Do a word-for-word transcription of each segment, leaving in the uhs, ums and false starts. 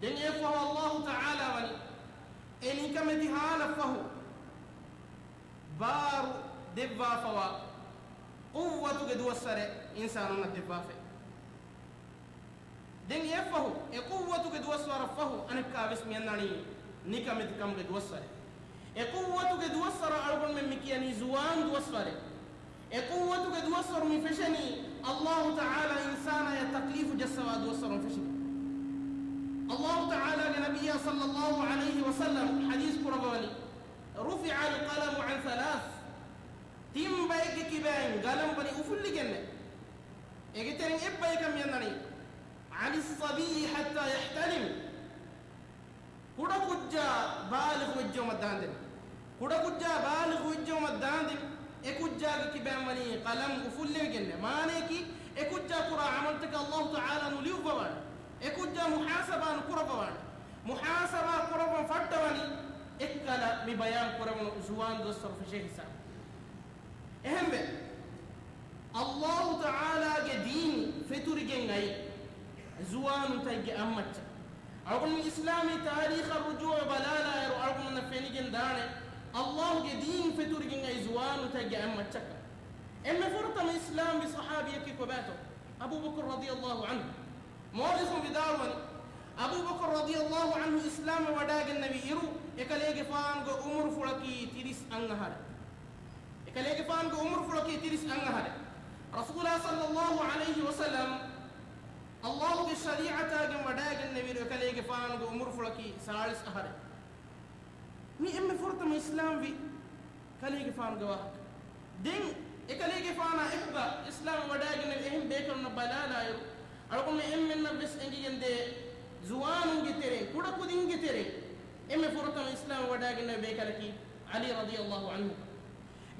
ދެން އެއަށްފަހު އައްލާހު ތަޢާލާ ވަނީ އެ ނިކަމެތި ހާލަށްފަހު ބާރު ދެއްވާފަވާ ޤުއްވަތުގެ ދުވަސްވަރެއް އިންސާނުންނަށް ދެއްވާފައި. ދެން އެއަށްފަހު އެ ޤުއްވަތުގެ ދުވަސްވަރަށްފަހު އަނެއްކާވެސް މިއަންނަނީ ނިކަމެތިކަމުގެ ދުވަސްވަރެއް. އެ ޤުއްވަތުގެ ދުވަސްވަރަށް އަޅުގަނޑުމެން މި ކިޔަނީ ޒުވާން ދުވަސްވަރެއް. އެ ޤުއްވަތުގެ ދުވަސްވަރު މި ފެށެނީ އައްލާހު ތަޢާލާ އިންސާނާޔަށް ތަކްލީފު ޖައްސަވާ ދުވަސްވަރުން ފެށިގެން. އައްލާހު ތަޢާލާގެ ނަބިއްޔާ ޞައްލައްލާހު ޢަލައިހި ވަސައްލަމް ޙަދީޘް ކުރައްވަވަނީ، رفع القلم عن ثلاث، ތިން ބައެއްގެ ކިބައިން ގަލަމް ވަނީ އުފުއްލިގެންނޭ. އޭގެ ތެރެއިން އެއްބަޔަކަށް މިއަންނަނީ، عن الصبي حتى يحتلم، ކުޑަކުއްޖާ ބާލިޣު ވެއްޖައުމަށް ދާންދެން. ކުޑަކުއްޖާ ބާލިޣު ވެއްޖައުމަށް ދާންދެން އެ ކުއްޖާގެ ކިބައިން ވަނީ ޤަލަމް އުފުއްލެވިގެންނޭ. މާނަޔަކީ އެ ކުއްޖާ ކުރާ ޢަމަލުތަކެއް އައްލާހު ތަޢާލާ ނުލިޔުއްވަވާނެ. އެ ކުއްޖާ މުޙާސަބާ ނުކުރައްވަވާނެ. މުޙާސަބާ ކުރައްވަން ފައްޓަވަނީ އެއްކަލަ މި ބަޔާން ކުރެވުނު ޒުވާން ދުވަސްވަރު ފެށޭ ހިސާބު. އެހެންވެ، އައްލާހު ތަޢާލާގެ ދީން ފެތުރިގެން އައީ ޒުވާނުންތަކެއްގެ އަތްމައްޗަށް. އަޅުގަނޑު އިސްލާމީ ތާރީޚަށް ރުޖޫޢަވެ ބަލާލާއިރު، އަޅުގަނޑުމެންނަށް ފެނިގެން ދާނެ، އައްލާހުގެ ދީން ފެތުރިގެން އައީ ޒުވާނުންތަކެއްގެ އަތްމައްޗަށް. އެންމެ ފުރަތަމަ އިސްލާމްވި ޞަޙާބީއަކީ ކޮބާތޯ؟ އަބޫބަކުރު ރަޟިޔައްލާހު ޢަންހު. މުއައްލިފު ވިދާޅުވަނީ، އަބޫބަކުރު ރަޟިޔައްލާހު ޢަންހު އިސްލާމްވެ ވަޑައިގެންނެވި އިރު، އެކަލޭގެފާނުގެ ޢުމުރުފުޅަކީ ތިރީސް އަށް އަހަރެއް. އެކަލޭގެފާނުގެ ޢުމުރުފުޅަކީ ތިރީސް އަށް އަހަރެއް. ރަސޫލާ ޞައްލައްލާހު ޢަލައިހި ވަސައްލަމް އައްލާހުގެ ޝަރީޢަތާގެން ވަޑައިގެންނެވި އިރު، އެކަލޭގެފާނުގެ ޢުމުރުފުޅަކީ ސާޅީސް އަހަރެއް. މި އެންމެ ފުރަތަމަ އިސްލާމްވި ކަލޭގެފާނުގެ ވާހަކަ. ދެން އެކަލޭގެފާނާ އެކުގަ އިސްލާމް ވަޑައިގެންނެވި އެހެން ބޭކަލުންނަށް ބަލާލާއިރު، އަޅުގަނޑުމެން އެންމެންނަށް ވެސް އެނގިގެންދޭ ޒުވާނުންގެ ތެރެއިން، ކުޑަކުދިންގެ ތެރެއިން އެންމެ ފުރަތަމަ އިސްލާމް ވަޑައިގެންނެވި ބޭކަލަކީ ޢަލީ ރަޟިޔައްލާހު ޢަންހު.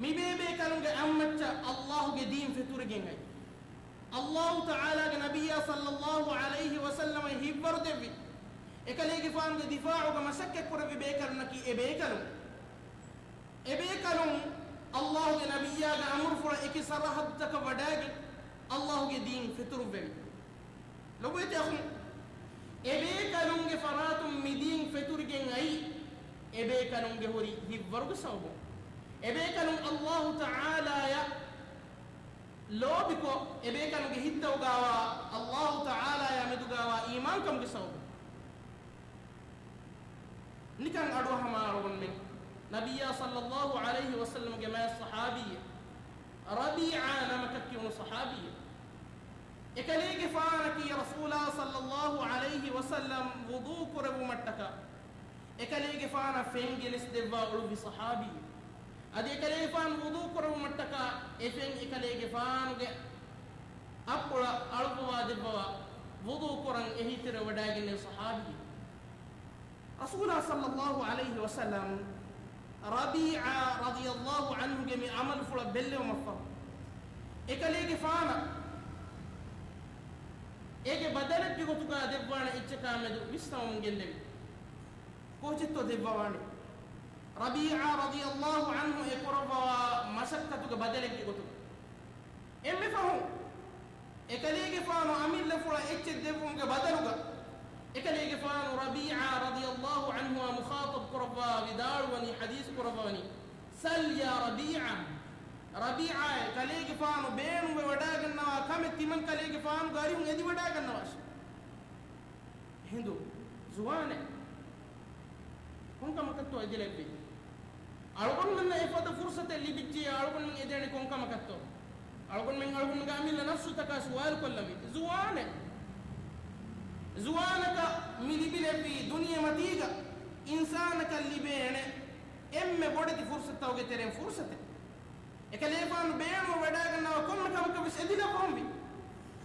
މި ބޭބޭކަލުންގެ އަތްމައްޗަށް އައްލާހުގެ ދީން ފެތުރިގެން އައީ. އައްލާހު ތަޢާލާގެ ނަބިއްޔާ ޞައްލައްލާހު ޢަލައިހި ވަސައްލަމަށް ހިތްވަރު ދެއްވި، އެކަލޭގެފާނުގެ ދިފާޢުގަ މަސައްކަތް ކުރެއްވި ބޭކަލުންނަކީ އެ ބޭކަލުން. އެބޭކަލުން އައްލާހުގެ ނަބިއްޔާގެ އަމުރުފުޅަށް އެކި ސަރަޙައްދުތަކަށް ވަޑައިގެން އައްލާހުގެ ދީން ފެތުރުއްވެވި. ލޮބުވެތި އަޚުން، އެބޭކަލުންގެ ފަރާތުން މި ދީން ފެތުރިގެން އައީ، އެބޭކަލުންގެ ހުރި ހިތްވަރުގެ ސަބަބުން. އެބޭކަލުން އައްލާހު ތަޢާލާޔަށް ލޯބިކޮށް، އެބޭކަލުންގެ ހިތްތަކުގައިވާ އައްލާހު ތަޢާލާޔާ މެދުގައިވާ އީމާންކަމުގެ ސަބަބުން. ނިކަން އަޑުއަހަމާ އަޅުގަނޑުމެން ނަބިއްޔާ ޞައްލައްލާހު ޢަލައިހި ވަސައްލަމްގެ މާތް ޞަޙާބީއެއް، ރަބީޢާ ނަމަކަށް ކިޔުނު ޞަޙާބީއެއް. އެކަލޭގެފާނަކީ ރަސޫލާ ޞައްލައްލާހު ޢަލައިހި ވަސައްލަމް ވުޟޫ ކުރެއްވުމަށްޓަކާ، އެކަލޭގެފާނަށް ފެން ގެނެސްދެއްވާ އުޅުއްވި ޞަޙާބީ. އަދި އެކަލޭގެފާނު ވުޟޫ ކުރެއްވުމަށްޓަކާ، އެ ފެން އެކަލޭގެފާނުގެ އަތްޕުޅަށް އަޅުއްވަވާ ދެއްވަވާ، ވުޟޫ ކުރަން އެހީތެރެ ވަޑައިގެންނެވި ޞަޙާބީ. ރަސޫލާ ޞައްލައްލާހު ޢަލައިހި ވަސައްލަމް ރަބީޢާ ރަޟިޔައްލާހު ޢަންހުގެ މި ޢަމަލުފުޅަށް ބެއްލެވުމަށްފަހު، އެކަލޭގެފާނަށް އޭގެ ބަދަލެއްގެ ގޮތުގަ ދެއްވާނެ އެއްޗަކާ މެދު ވިސްނަވަމުން ގެންދެވި. ކޯޗެއްތޯ ދެއްވަވާނެ؟ ރަބީޢާ ރަޟިޔައްލާހު ޢަންހު އެ ކުރައްވަވާ މަސައްކަތުގެ ބަދަލެއްގެ ގޮތުގަ. އެންމެ ފަހުން އެކަލޭގެފާނު އަމިއްލަފުޅަށް އެއްޗެއް ދެއްވުމުގެ ބަދަލުގަ، އެކަލޭގެފާނު ރަބީޢާ ރަޟިޔައްލާހު ޢަންހުއާ މުޚާޠަބް ކުރައްވާ ވިދާޅުވަނީ، ޙަދީޘް ކުރައްވަވަނީ، "سل يا ربيعة." ރަބީޢާއޭ، ކަލޭގެފާނު ބޭނުންވެ ވަޑައިގަންނަވާ ކަމެއް ތިމަން ކަލޭގެފާނުގެ އަރިހުން އެދިވަޑައިގަންނަވާށި. ހިނދު ޒުވާނެއް ކޮންކަމަކަށްތޯ އެދިލެއްވީ؟ އަޅުގަނޑުމެންނަށް އެފަދަ ފުރުޞަތެއް ލިބިއްޖެޔާ، އަޅުގަނޑުމެން އެދޭނީ ކޮންކަމަކަށްތޯ؟ އަޅުގަނޑުމެން އަޅުގަނޑުމެންގެ އަމިއްލަ ނަފްސުތަކާ ސުވާލުކޮށްލަންވީ. ޒުވާނެއް، ޒުވާނަކަށް މި ލިބިލެއްވީ ދުނިޔެމަތީގަ އިންސާނަކަށް ލިބޭނެ އެންމެ ބޮޑެތި ފުރުޞަތުތަކުގެ ތެރެއިން ފުރުޞަތެއް. އެކަލޭގެފާނު ބޭނުންވެ ވަޑައިގަންނަވާ ކޮންމެ ކަމަކަށް ވެސް އެދިލައްވަމުންވީ.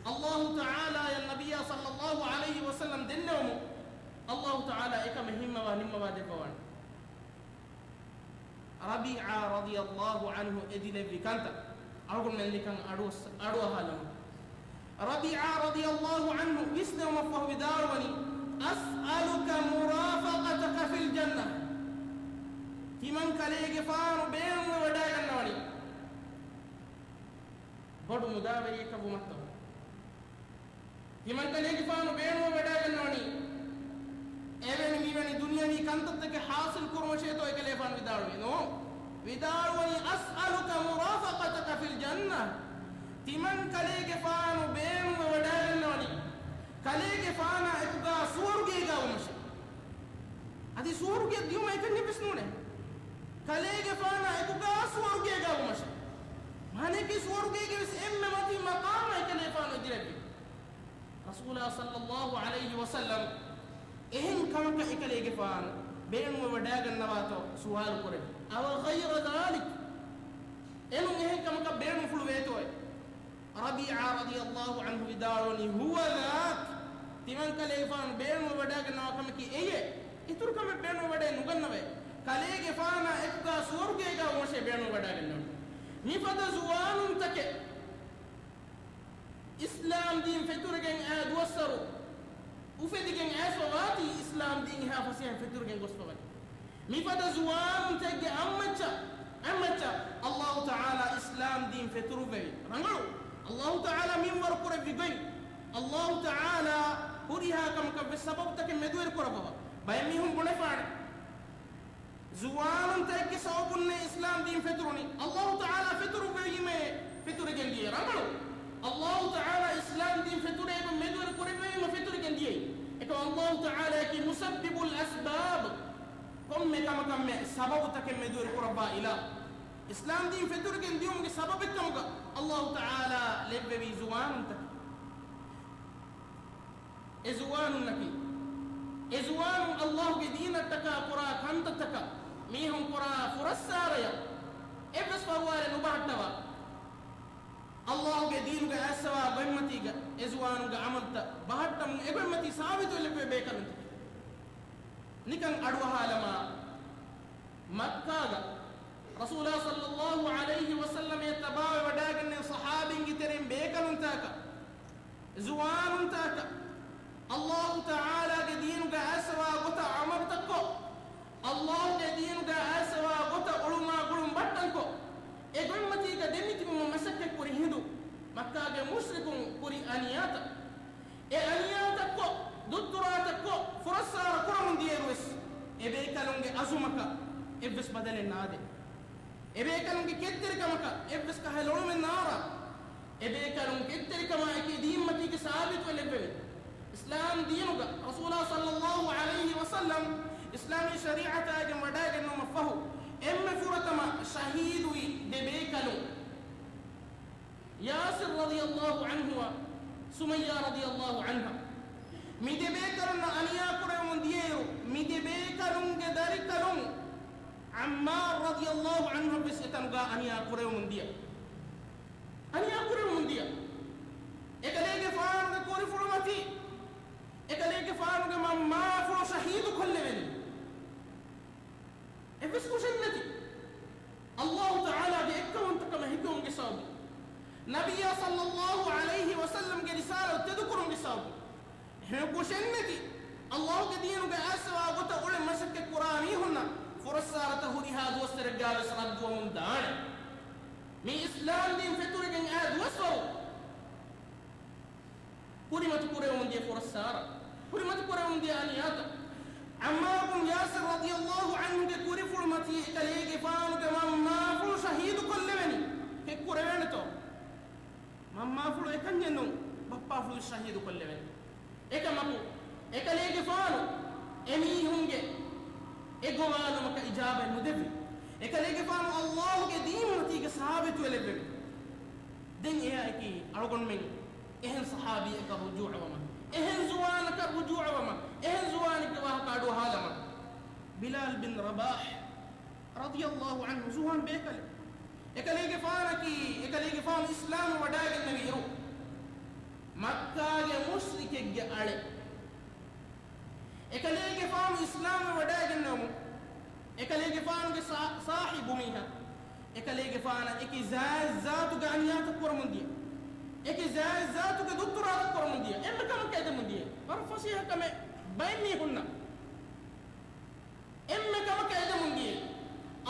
އައްލާހު ތަޢާލާޔަށް ނަބިއްޔާ ޞައްލައްލާހު ޢަލައިހި ވަސައްލަމް ދެންނެވުމުން، އައްލާހު ތަޢާލާ އެކަމެއް ހިންމަވާ ނިންމަވާ ދެއްވަވާނެ. ރަބީޢާ ރަޟިޔައްލާހު ޢަންހު އެދިލެއްވި ކަންތައް އަޅުގަނޑުމެން ނިކަން އަޑު، އަޑުއަހާލަމު. ރަބީޢާ ރަޟިޔައްލާހު ޢަންހު ވިސްނެވުމަށްފަހު ވިދާޅުވަނީ، "أسألك مرافقتك في الجنة." ތިމަން ކަލޭގެފާނު ބޭނުންވެ ވަޑައިގަންނަވަނީ ބޮޑު މުދާވެރިއެއްކަށް ވުމަށްތޯ؟ ތިމަން ކަލޭގެފާނު ބޭނުންވެ ވަޑައިގަންނަވަނީ ކަންތައްތަކެއް ޙާޞިލް ކުރުމަށޭތޯ އެކަލޭގެފާނު ވިދާޅުވީ؟ ނޫން. ވިދާޅުވަނީ، "أسألك مرافقتك في الجنة." ތިމަން ކަލޭގެފާނު ބޭނުންވެ ވަޑައިގަންނަވަނީ، ކަލޭގެފާނާ އެކުގާ ސުވަރުގޭގާ ވުމަށޭ. އަދި ސުވަރުގެއަށް ދިޔުމަށް އެކަންޏެއްވެސް ނޫނޭ. ކަލޭގެފާނާ އެކުގާ ސުވަރުގޭގާ ވުމަށޭ. މާނައަކީ ސުވަރުގޭގެވެސް އެންމެ މަތީ މަޤާމަށް އެކަލޭގެފާނު އެދިރެއްވި. ރަސޫލާ ޞައްލައްލާހު ޢަލައިހި ވަސައްލަމް އެހެން ކަމަކަށް އެކަލޭގެފާނު ބޭނުންވެވަޑައިގަންނަވާތޯ ސުވާލު ކުރެއްވި. "أو غير ذلك؟" އެނޫން އެހެން ކަމަކަށް ބޭނުންފުޅު ވޭތޯއޭ؟ ރަބީޢާ ރަޟިޔައްލާހު ޢަންހު ވިދާޅުވަނީ، "هو ذاك." ތިމަން ކަލޭގެފާނު ބޭނުންވެވަޑައިގަންނަވާ ކަމަކީ އެއޭ. އިތުރު ކަމެއް ބޭނުންވެވަޑައއި ނުގަންނަވައޭ. ކަލޭގެފާނާ އެކުގާ ސުވަރުގޭގާ ވުމަށޭ ބޭނުންވެވަޑައިގަންނަވަނީ. މިފަދަ ޒުވާނުންތަކެއް އިސްލާމް ދީން ފެތުރެގެން އައި ދުވަސްވަރު އުފެދިގެން އައިސްފަ ވާތީ އިސްލާމް ދީން އެހާ ފަސޭހައިން ފެތުރެގެން ގޮސްފަވަނީ. މިފަދަ ޒުވާނުންތަކެއްގެ އަތްމައްޗަށް، އަތްމައްޗަށް ﷲ ތަޢާލާ އިސްލާމް ދީން ފެތުރުއްވެވި. ރަނގަޅު، ﷲ ތަޢާލާ މިންވަރު ކުރެއްވި ގޮތް، ﷲ ތަޢާލާ ހުރިހާ ކަމަކަށްވެސް ސަބަބުތަކެއް މެދުވެރި ކުރައްވަވާ. ބައެއް މީހުން ބުނެފާނެ، ޒުވާނުންތަކެއްގެ ސަބަބުންނޭ އިސްލާމް ދީން ފެތުރުނީ. ﷲ ތަޢާލާ ފެތުރުއްވެވީމޭ ފެތުރެގެން ދިޔައީ. ރަނގަޅު. ﷲ ތަޢާލާ އިސްލާމް ދީން ފެތުރޭ ގޮތް މެދުވެރި ކުރެއްވެވީމަ ފެތުރެގެން ދިޔައީ. އެކަމަކު ﷲ ތަޢާލާއަކީ مسبب الأسباب. ކޮންމެ ކަމަކަށްމެ ސަބަބުތަކެއް މެދުވެރި ކުރައްވާ އިލާހު. އިސްލާމް ދީން ފެތުރެގެން ދިޔުމުގެ ސަބަބެއްކަމުގަ ﷲ ތަޢާލާ ލެއްވެވީ ޒުވާނުންތަކެއް. އެ ޒުވާނުންނަކީ، އެ ޒުވާނުން ﷲގެ ދީނަށްޓަކާ ކުރާ ކަންތައްތަކަށް، މީހުން ކުރާ ފުރައްސާރަޔަށް އެއްވެސް ފަރުވާއެއް ނުބަހައްޓަވާ، ﷲގެ ދީނުގަ އައިސްފަވާ ގޮތްމަތީގަ އެ ޒުވާނުންގެ ޢަމަލުތައް ބަހައްޓަމުން އެގޮތްމަތީ ސާބިތުވެލެއްވޭ ބޭކަލުންތަކެއް. ނިކަން އަޑުއަހާލަމާ، މައްކާގަ ރަސޫލާ ޞައްލައްލާހު ޢަލައިހި ވަސައްލަމަށް ތަބާވެވަޑައިގެންނެވި ޞަޙާބީންގެ ތެރެއިން ބޭކަލުންތަކަށް، ޒުވާނުންތަކަށް، ﷲ ތަޢާލާގެ ދީނުގަ އައިސްފަވާ ގޮތަށް ޢަމަލުތައްކޮށް، ﷲގެ ދީނުގަ އައިސްފަވާ ގޮތަށް އުޅުމާ ގުޅުން ބައްޓަންކޮށް، އެ ގޮތްމަތީގަ ދެމިތިބުމަށް މަސައްކަތްކުރި ހިނދު، މައްކާގެ މުޝްރިކުން ކުރި އަނިޔާތައް، އެ އަނިޔާތައްކޮށް، ދުއްތުރާތައްކޮށް، ފުރައްސާރަ ކުރަމުން ދިޔައިރުވެސް، އެބޭކަލުންގެ އަޒުމަކަށް އެއްވެސް ބަދަލެއް ނާދޭ. އެބޭކަލުންގެ ކެތްތެރިކަމަކަށް އެއްވެސް ކަހަލަ އޮޅުމެއް ނާރާ. އެބޭކަލުން ކެތްތެރިކަމާއެކީ ދީންމަތީގެ ސާބިތުވެލެއްވެވި. އިސްލާމް ދީނުގަ ރަސޫލާ ޞައްލައްލާހު ޢަލައިހި ވަސައްލަމް އިސްލާމީ ޝަރީޢަތާގެން ވަޑައިގެންނުމަށްފަހު، އެންމެ ފުރަތަމަ ޝަހީދުވި ދެބޭކަލުން، ޔާސިރް ރަޟިޔައްލާހު ޢަންހުއާ ސުމައްޔާ ރަޟިޔައްލާހު ޢަންހާ. މި ދެބޭކަލުންނަށް އަނިޔާ ކުރެވެމުން ދިޔައިރު، މި ދެބޭކަލުންގެ ދަރިކަލުން ޢައްމާރު ރަޟިޔައްލާހު ޢަންހަށްވެސް އެތަނުގަ އަނިޔާ ކުރެވެމުން ދިޔަ. އަނިޔާ ކުރެވެމުން ދިޔަ. އެކަލޭގެފާނުގެ ކުރިފުޅުމަތީ، އެކަލޭގެފާނުގެ މަންމާފުޅު ޝަހީދު ކޮށްލެވެނީ. އެއްވެސް ކުށެއް ނެތި. ﷲ ތަޢާލާގެ އެއްކައުވަންތަކަމާ ހެކިވުމުގެ ސަބަބުން، ނަބިއްޔާ ޞައްލައްލާހު ޢަލައިހި ވަސައްލަމްގެ ރިސާލަތު ތެދުކުރުމުގެ ސަބަބުން، އެހެން ކުށެއް ނެތި. ﷲގެ ދީނުގަ އައިސްފަވާ ގޮތަށް އުޅެ މަސައްކަތް ކުރާ މީހުންނަށް ފުރައްސާރަތައް ހުރިހާ ދުވަސްތެރެއްގަވެސް ރައްދުވަމުން ދާނެ. މި އިސްލާމް ދީން ފެތުރެގެން އައި ދުވަސްވަރު ކުރިމަތި ކުރެވެމުން ދިޔަ ފުރައްސާރަ، ކުރިމަތި ކުރެވެމުން ދިޔަ އަނިޔާތައް. ޢައްމާރު ބުން ޔާސިރް ރަޟިޔައްލާހު ޢަންހުގެ ކުރިފުޅުމަތީ އެކަލޭގެފާނުގެ މަންމާފުޅު ޝަހީދު ކޮށްލެވެނީ. ކެއް ކުރެވޭނެތޯ؟ މަންމާފުޅު އެކަންޏެއް ނޫން، ބައްޕާފުޅު ޝަހީދު ކޮށްލެވެނީ. އެކަމަކު، އެކަލޭގެފާނު އެމީހުންގެ އެ ގޮވާލުމަކަށް އިޖާބަތް ނުދެއްވި. އެކަލޭގެފާނު ﷲގެ ދީންމަތީގަ ސާބިތުވެލެއްވެވި. ދެން އެއާއެކީ އަޅުގަނޑުމެން އެހެން ޞަޙާބީއަކަށް ރުޖޫޢަވަމަ، އެހެން ޒުވާނަކަށް ރުޖޫޢަވަމަ، އެހެން ޒުވާނެއްގެ ވާހަކަ އަޑުއަހާލަމަ. ބިލާލް ބިން ރަބާޙް ރަޟިޔައްލާހު ޢަންހު ޒުވާން ބޭކަލެއް. އެކަލޭގެފާނަކީ، އެކަލޭގެފާނު އިސްލާމް ވަޑައިގެންނެވި އިރު، މައްކާގެ މުޝްރިކެއްގެ އަޅެއް. އެކަލޭގެފާނު އިސްލާމް ވަޑައިގެންނެވުމުން، އެކަލޭގެފާނުގެ ސާ-، ސާހިބު މީހާ، އެކަލޭގެފާނަށް އެކި ޒާތް ޒާތުގެ އަނިޔާތައް ކުރަމުން ދިޔަ، އެކި ޒާތް ޒާތުގެ ދުއްތުރާތައް ކުރަމުން ދިޔަ، އެންމެ ކަމަކަށް އެދެމުން ދިޔަ. ވަރަށް ފަސޭހަ ކަމެއް ބައެއް މީހުންނަށް. އެންމެ ކަމަކަށް އެދެމުން ދިޔައީ،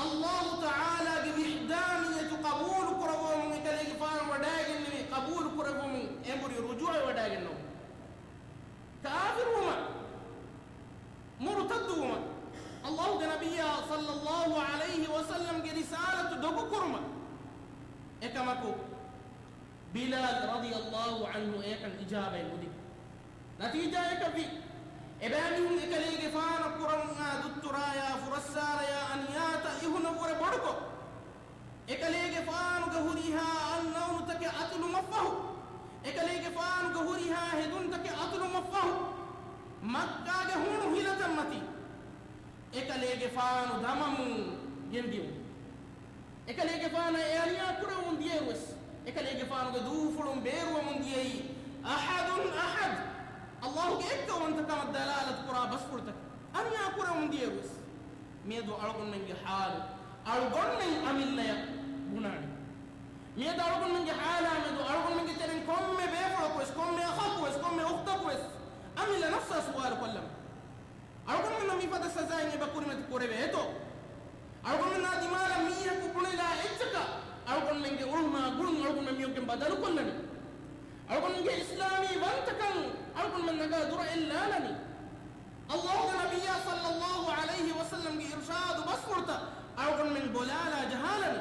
ﷲ ތަޢާލާގެ ވިޙްދާނިއްޔަތު ޤަބޫލު ކުރައްވަމުން އެކަލޭގެފާނު ވަޑައިގެންނެވި، ޤަބޫލު ކުރެއްވުމުން އެނބުރި ރުޖޫޢަވެވަޑައިގެންނެވުމުން. ކާފިރުވުމަށް، މުރުތައްދުވުމަށް، އެކަމަކު، ބިލާލް ރަޟިޔަﷲ ޢަންހު އެކަން އިޖާބަތް ނުދިން. ނަތީޖާއަކަށްވީ، އެބައިމީހުން އެކަލޭގެފާނަށް ކުރަމުން އާ ދުއްތުރާޔާ ފުރައްސާރަޔާ އަނިޔާތައް އިހުނަށްވުރެ ބޮޑުކޮށް، އެކަލޭގެފާނުގެ ހުރިހާ އަންނައުނުތަކެއް އަތުލުމަށްފަހު، އެކަލޭގެފާނުގެ ހުރިހާ ހެދުންތަކެއް އަތުލުމަށްފަހު، މައްކާގެ ހޫނު ހިލަތައް މަތީ އެކަލޭގެފާނު ދަމަމުން ގެންދިޔުން. އެކަލޭގެފާނަށް އެ އަނިޔާ ކުރެވުން ދިޔައިރުވެސް، އެކަލޭގެފާނުގެ ދޫފުޅުން ބޭރުވަމުން ދިޔައީ، "އަޙަދުން އަޙަދް"، ﷲގެ އެއްކައުވަންތަކަމަށް ދަލާލަތު ކުރާ ބަސްފުޅުތަކެއް. އަނިޔާ ކުރެވުން ދިޔައިރުވެސް، މިއަދު އަޅުގަނޑުމެންގެ ޙާލު، އަޅުގަނޑުމެން އަމިއްލަޔަށް ބުނާނެ. މިއަދު އަޅުގަނޑުމެންގެ ޙާލާ މެދު އަޅުގަނޑުމެންގެ ތެރެއިން ކޮންމެ ބޭފުޅަކުވެސް، ކޮންމެ އަޚަކުވެސް، ކޮންމެ އުޚްތަކުވެސް އަމިއްލަ ނަފްސާ ސުވާލު ކޮށްލަމާ. އަޅުގަނޑުމެންނަށް މިފަދަ ސަޒާއެއް އެބަ ކުރިމަތި ކުރެވޭތޯ؟ އަޅުގަނޑުމެންނާ ދިމާލަށް މީހަކު ބުނެލާ އެއްޗަކަށް، އަޅުގަނޑުމެންގެ އުޅުމާ ގުޅުން އަޅުގަނޑުމެން މިއޮއްގެން ބަދަލުކޮށްލަނީ. އަޅުގަނޑުމެންގެ އިސްލާމީ ވަންތަކަން އަޅުގަނޑުމެން ނަގާ ދުރަށް އެއްލާލަނީ. ﷲގެ ނަބިއްޔާ ޞައްލައްލާހު ޢަލައިހި ވަސައްލަމްގެ އިރުޝާދު ބަސްފުޅުތައް އަޅުގަނޑުމެން ބޮލާލާ ޖަހާލަނީ.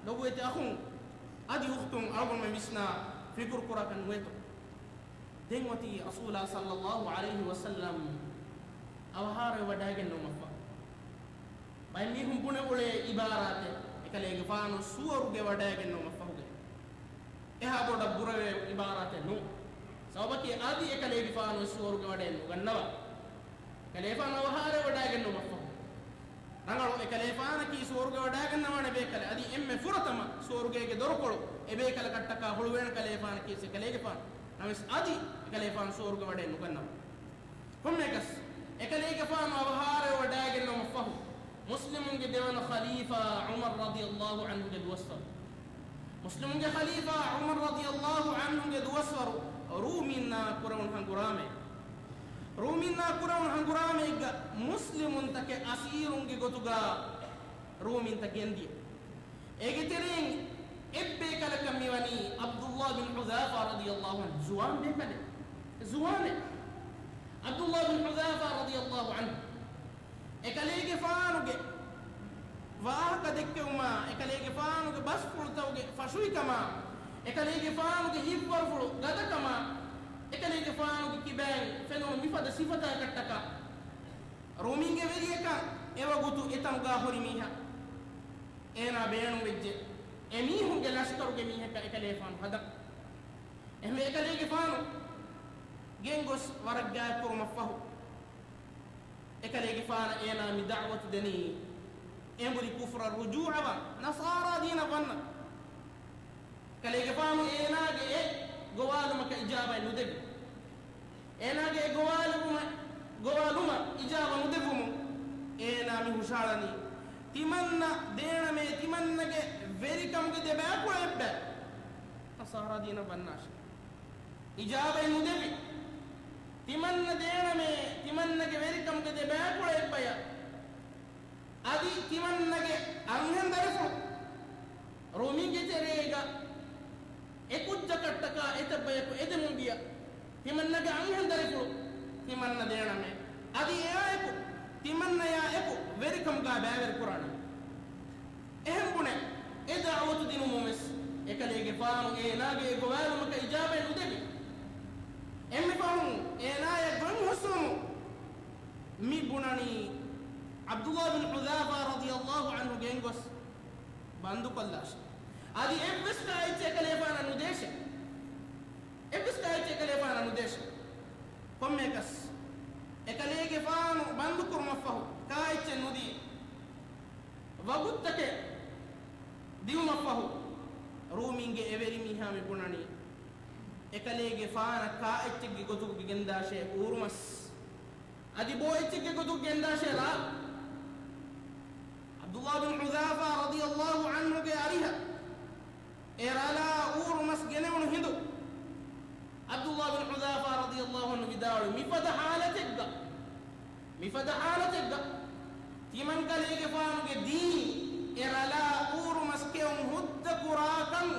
ލޮބުވެތި އަޚުން، އަދި އުޚްތުން، އަޅުގަނޑުމެން ވިސްނާ ފިކުރު ކުރާކަށް ނުވޭތޯ؟ ދެން އޮތީ ރަސޫލާ ޞައްލައްލާހު ޢަލައިހި ވަސައްލަމް އަވަހާރަވެވަޑައިގެންނެވުމަށްފަހު، ބައެއް މީހުން ބުނެ އުޅޭ އިބާރާތެއް، އެކަލޭގެފާނު ސުވަރުގެ ވަޑައިގެންނެވުމަށްފަހުގެ އެހާ ބޮޑަށް ބުރަވޭ އިބާރާތެއް ނޫން. ސަބަބަކީ އަދި އެކަލޭގެފާނު ސުވަރުގެ ވަޑައެއް ނުގަންނަވާ. އެކަލޭގެފާނު އަވަހާރަވެވަޑައިގެންނެވުމަށްފަހު، ރަނގަޅު އެކަލޭފާނަކީ ސުވަރުގެ ވަޑައިގަންނަވާނެ ބޭކަލެއް. އަދި އެންމެ ފުރަތަމަ ސުވަރުގޭގެ ދޮރުކޮޅު އެބޭކަލަކަށްޓަކާ ހުޅުވޭނެ ކަލޭފާނަކީ އެކަލޭގެފާނު. ނަމަވެސް އަދި އެކަލޭފާނު ސުވަރުގެ ވަޑައެއް ނުގަންނަވާ. ކޮންމެއަކަސް، އެކަލޭގެފާނު އަވަހާރަވެވަޑައިގެންނެވުމަށްފަހު، މުސްލިމުންގެ ދެވަނަ ޚަލީފާ ޢުމަރު ރަޟިޔަﷲ ޢަންހުގެ ދުވަސްވަރު. މުސްލިމުންގެ ޚަލީފާ ޢުމަރު ރަޟިޔަﷲ ޢަންހުގެ ދުވަސްވަރު ރޫމީންނާ ކުރެވުނު ހަނގުރާމައެއް. ރޫމީންނާ ކުރެވުނު ހަނގުރާމައެއްގަ މުސްލިމުންތަކެއް އަސީރުންގެ ގޮތުގަ ރޫމީންތައް ގެންދިޔަ. އޭގެ ތެރެއިން އެއްބޭކަލަކަށް މިވަނީ ޢަބްދުﷲ ބިން ޙުޛާފާ ރަޟިޔަﷲ ޢަންހު، ޒުވާން ބޭކަލެއް. ޒުވާނެއް. ޢަބްދުﷲ ބިން ޙުޛާފާ ރަޟިޔަﷲ ޢަންހު އެކަލޭގެފާނުގެ ވާހަކަ ދެއްކެވުމާ، އެކަލޭގެފާނުގެ ބަސްފުޅުތަކުގެ ފަށުވިކަމާ، އެކަލޭގެފާނުގެ ހިތްވަރުފުޅު ގަދަކަމާ، އެކަލޭގެފާނުގެ ކިބައިން ފެނުނު މިފަދަ ސިފަތަކަށްޓަކާ، ރޫމީންގެ ވެރިޔަކަށް އެވަގުތު އެތަނުގާ ހުރި މީހާ އޭނާ ބޭނުންވެއްޖެ، އެމީހުންގެ ލަޝްކަރުގެ މީހަކަށް އެކަލޭގެފާނު ހަދަން. އެހެންވެ، އެކަލޭގެފާނު ގެންގޮސް ވަރަށް ގާތްކުރުމަށްފަހު، އެކަލޭގެފާނަށް އޭނާ މި ދަޢުވަތު ދެނީ، އެނބުރި ކުފްރަށް ރުޖޫޢަވާ، ނަޞާރާ ދީނަށް ވަންނަ. އެކަލޭގެފާނު އޭނާގެ އެ ގޮވާލުމަކަށް އިޖާބަތް ނުދެއްވި. އޭނާގެ އެ ގޮވާލުމަށް، ގޮވާލުމަށް އިޖާބަ ނުދެއްވުމުން، އޭނާ މި ހުށަހަޅަނީ، ތިމަންނަ ދޭނަމޭ، ތިމަންނަގެ ވެރިކަމުގެ ދެބައިކުޅަ އެއްބައި ނަޞާރާ ދީނަށް ވަންނާށޭ. އިޖާބަތް ނުދެއްވި. ތިމަންނަ ދޭނަމޭ، ތިމަންނަގެ ވެރިކަމުގެ ދެބައިކުޅަ އެއްބަޔަށް. އަދި ތިމަންނަގެ އަންހެން ދަރިފުޅު ރޫމީންގެ ތެރޭގަ އެ ކުއްޖަކަށްޓަކާ އެތައް ބަޔަކު އެދެމުން ދިޔަ ތިމަންނަގެ އަންހެން ދަރިފުޅު ތިމަންނަ ދޭނަމޭ. އަދި އެއާއެކު، ތިމަންނަޔާ އެކު ވެރިކަމުގާ ބައިވެރި ކުރާނަން. އެހެން ބުނެ، އެ ދަޢުވަތު ދިނުމުން ވެސް އެކަލޭގެފާނު އޭނާގެ އެ ގޮވާލުމަކަށް އިޖާބަތް ނުދެއްވި. އެންމެ ފަހުން އޭނާޔަށް ގޮތް ހުސްވުމުން މި ބުނަނީ، ޢަބްދުﷲ ބިން ޙުޛާފާ ރަޟިޔަﷲ ޢަންހު ގެންގޮސް ބަންދުކޮށްލާށޭ. އަދި އެއްވެސް ކާއެއްޗެއް އެކަލޭފާނަށް ނުދޭށޭ. އެއްވެސް ކާއެއްޗެއް އެކަލޭފާނަށް ނުދޭށޭ. ކޮންމެއަކަސް އެކަލޭގެފާނު ބަންދުކުރުމަށްފަހު ކާއެއްޗެއް ނުދީ، ވަގުތުތަކެއް ދިއުމަށްފަހު، ރޫމީންގެ އެވެރިމީހާ މި ބުނަނީ، އެކަލޭގެފާނަށް ކާއެއްޗެއްގެ ގޮތުގަ ގެންދާށޭ އޫރުމަސް. އަދި ބޯ އެއްޗެއްގެ ގޮތުގަ ގެންދާށޭ ރާ. ޢަބްދުﷲ ބިން ޙުޛާފާ ރަޟިޔަﷲ ޢަންހުގެ އަރިހަށް އެ ރަލާ އޫރުމަސް ގެނެވުނު ހިނދު، ޢަބްދުﷲ ބިން ޙުޛާފާ ރަޟިޔަﷲ ޢަންހު ވިދާޅުވި، މިފަދަ ޙާލަތެއްގަ، މިފަދަ ޙާލަތެއްގަ ތިމަންކަލޭގެފާނުގެ ދީން އެ ރަލާ އޫރުމަސް ކެއުން ހުއްދަ ކުރާކަން،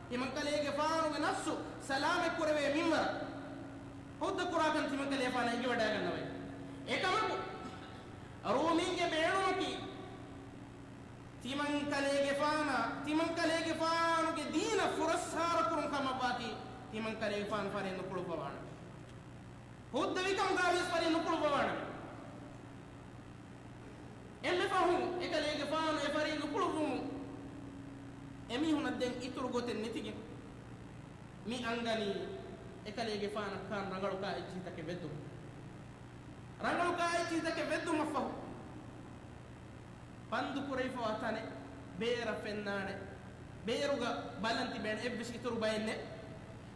ތިމަންކަލޭގެފާނުގެ ނަފްސު ސަލާމަތް ކުރެވޭ މިންވަރަށް ހުއްދަ ކުރާކަން ތިމަންކަލޭގެފާނަށް އެނގިވަޑައިގަންނަވައި. އެކަމަކު، ރޫމީންގެ ބޭނުމަކީ، ތިމަންކަލޭގެފާނާ، ތިމަންކަލޭގެފާނުގެ ތިމަންކަލޭގެފާނު ފަރިއެއް ނުކުޅުއްވަވާނަން. ހުއްދަވިކަމުގައިވިޔަސް ފަރިއެއް ނުކުޅުއްވަވާނަން. އެންމެ ފަހުން އެކަލޭގެފާނު އެ ފަރިއެއް ނުކުޅުއްވުމުން އެމީހުނަށް ދެން އިތުރު ގޮތެއް ނެތިގެން މި އަންގަނީ އެކަލޭގެފާނަށް ކާން ރަނގަޅު ކާއެއްޗިހިތަކެއް ވެއްދުމަށް. ރަނގަޅު ކާއެއްޗިހިތަކެއް ވެއްދުމަށްފަހު ބަންދު ކުރެވިފަވާ ތަނެއް ބޭރަށް ފެންނާނެ. ބޭރުގަ ބަލަން ތިބޭނެ އެއްވެސް އިތުރު ބައެއް ނެތް.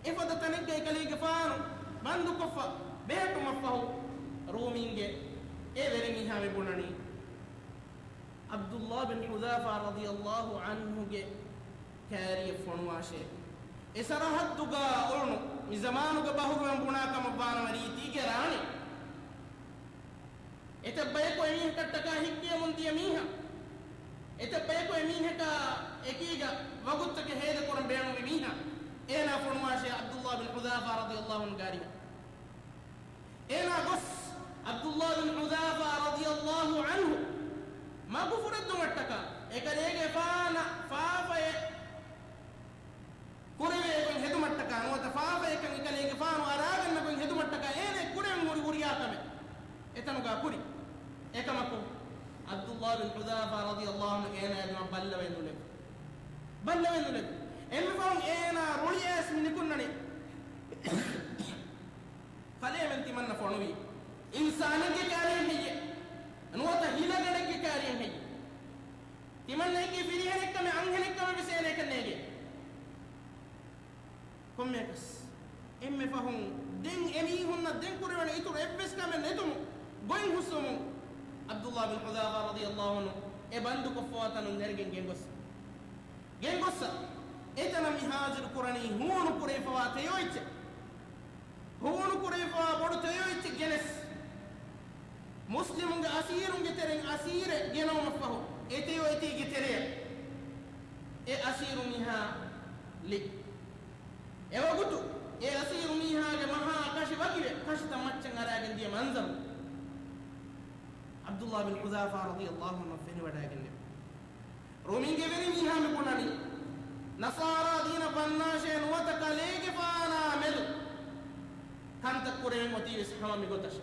އެފަދަ ތަނެއްގަ އެކަލޭގެފާނު ބަންދުކޮށްފަ ބެހެއްޓުމަށްފަހު، ރޫމީންގެ އެ ވެރިމީހާ މި ބުނަނީ، ޢަބްދުﷲ ބިން ޙުޛާފާ ރަޟިޔަﷲ ޢަންހުގެ ކާރިއަށް ފޮނުވާށޭ. އެ ސަރަޙައްދުގަ އުޅުނު މި ޒަމާނުގަ ބަހުރުވަން ބުނާ ކަމަށްވާނަމަ ރީތީގެ ރާނީ. އެތައް ބަޔަކު އެމީހަކަށްޓަކާ ހިތްކިޔަމުން ދިޔަ މީހާ، އެތައް ބަޔަކު އެމީހަކާ އެކީގަ ވަގުތުތަކެއް ހޭދަކުރަން ބޭނުންވި މީހާ، އޭނާ ފޮނުވާށޭ ޢަބްދުﷲ ބިން ޙުޛާފާ ރަޟިޔަﷲ ޢަންހު ގާރިއަށް. އޭނާ ގޮސް ޢަބްދުﷲ ބިން ޙުޛާފާ ރަޟިޔަﷲ ޢަންހު މަގު ފުރެއްދުމަށްޓަކާ އެކަލޭގެފާނަށް ފާފައެއް ކުރެވޭ ގޮތް ހެދުމަށްޓަކާ ނުވަތަ ފާފައެއްކަން އެކަލޭގެފާނު އަރާގަންނަ ގޮތް ހެދުމަށްޓަކާ އޭނަ ކުރެވެން ހުރި ހުރިހާ ކަމެއް އެތަނުގަ ކުރި. އެކަމަކު، ޢަބްދުﷲ ބިން ޙުޛާފާ ރަޟިޔަﷲ ޢަންހު އޭނާ އެދުމަށް ބައްލަވެ ނުލެއްވި. ބައްލަވެ ނުލެއްވި. އެންމެ ފަހުން އޭނާ ރުޅިއައިސް މި ނިކުންނަނީ. ކަލޭމެން ތިމަންނަ ފޮނުވީ އިންސާނެއްގެ ކާރިއެއް ހެއްޔެ؟ ނުވަތަ ހިލަގަނޑެއްގެ ކާރިއެއް ހެއްޔެ؟ ތިމަންނައެއްގެ ފިރިހެނެއްކަމެއް އަންހެނެއްކަމެއް ވެސް އޭނައަކަށް ނޭނގޭ. ކޮންމެއަކަސް އެންމެ ފަހުން ދެން އެމީހުންނަށް ދެން ކުރެވޭނެ އިތުރު އެއްވެސް ކަމެއް ނެތުމު ގޮތް ހުސްވުމުން، ޢަބްދުﷲ ބިން ޙުޛާފާ ރަޟިޔަﷲ ޢަންހު އެ ބަންދުކޮށްފަވާ ތަނުން ނެރެގެން ގެންގޮސް، ގެންގޮއްސަ، އެތަނަށް މި ހާޒިރު ކުރަނީ ހޫނު ކުރެވިފަވާ ތެޔޮ އެއްޗެއް. ހޫނު ކުރެވިފަވާ ބޮޑު ތެޔޮ އެއްޗެއް ގެނެސް، މުސްލިމުންގެ އަސީރުންގެ ތެރެއިން އަސީރެއް ގެނައުމަށްފަހު، އެ ތެޔޮ އެތީގެ ތެރެއަށް އެ އަސީރު މީހާ ލި. އެވަގުތު އެ އަސީރު މީހާގެ މަހާ ކަށި ވަކިވެ، ކަށިތައް މައްޗަށް އަރާގެން ދިޔަ މަންޒަރު ޢަބްދުﷲ ބިން ޙުޛާފާ ރަޟިޔަﷲ ޢަންހު ފެނިވަޑައިގެންނެވި. ރޫމީންގެ ވެރިމީހާ މި ބުނަނީ، ނަޞާރާ ދީނަށް ވަންނާށޭ ނުވަތަ ކަލޭގެފާނާ މެދު ކަންތައް ކުރެވެން އޮތީވެސް ހަމަ މިގޮތަށެ.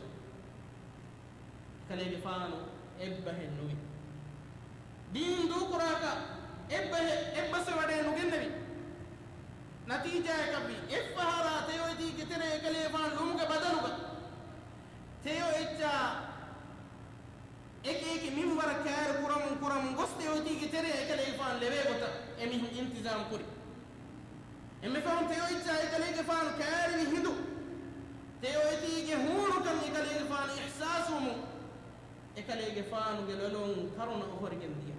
ކަލޭގެފާނު އެއްބަހެއް ނުވި. ދީން ދޫކުރާކަށް އެއްބަހެއް އެއްބަސްވެވަޑައެއް ނުގެންނެވި. ނަތީޖާއަކަށްވީ، އެއްފަހަރާ ތެޔޮ އެތީގެ ތެރެއަށް އެކަލޭގެފާނު ލުމުގެ ބަދަލުގަ ތެޔޮ އެއްޗާ އެކި އެކި މިންވަރަށް ކައިރި ކުރަމުން ކުރަމުން ގޮސް ތެޔޮ އެތީގެ ތެރެއަށް އެކަލޭގެފާނު ލެވޭ ގޮތަށް އެމީހުން އިންތިޒާމް ކުރި. އެންމެ ފަހުން ތެޔޮ އެއްޗާ އެކަލޭގެފާނު ކައިރިވި ހިނދު، ތެޔޮ އެތީގެ ހޫނުކަން އެކަލޭގެފާނު އިޙްސާސްވުމުން، އެކަލޭގެފާނުގެ ލޮލުން ކަރުނަ އޮހޮރިގެން ދިޔަ.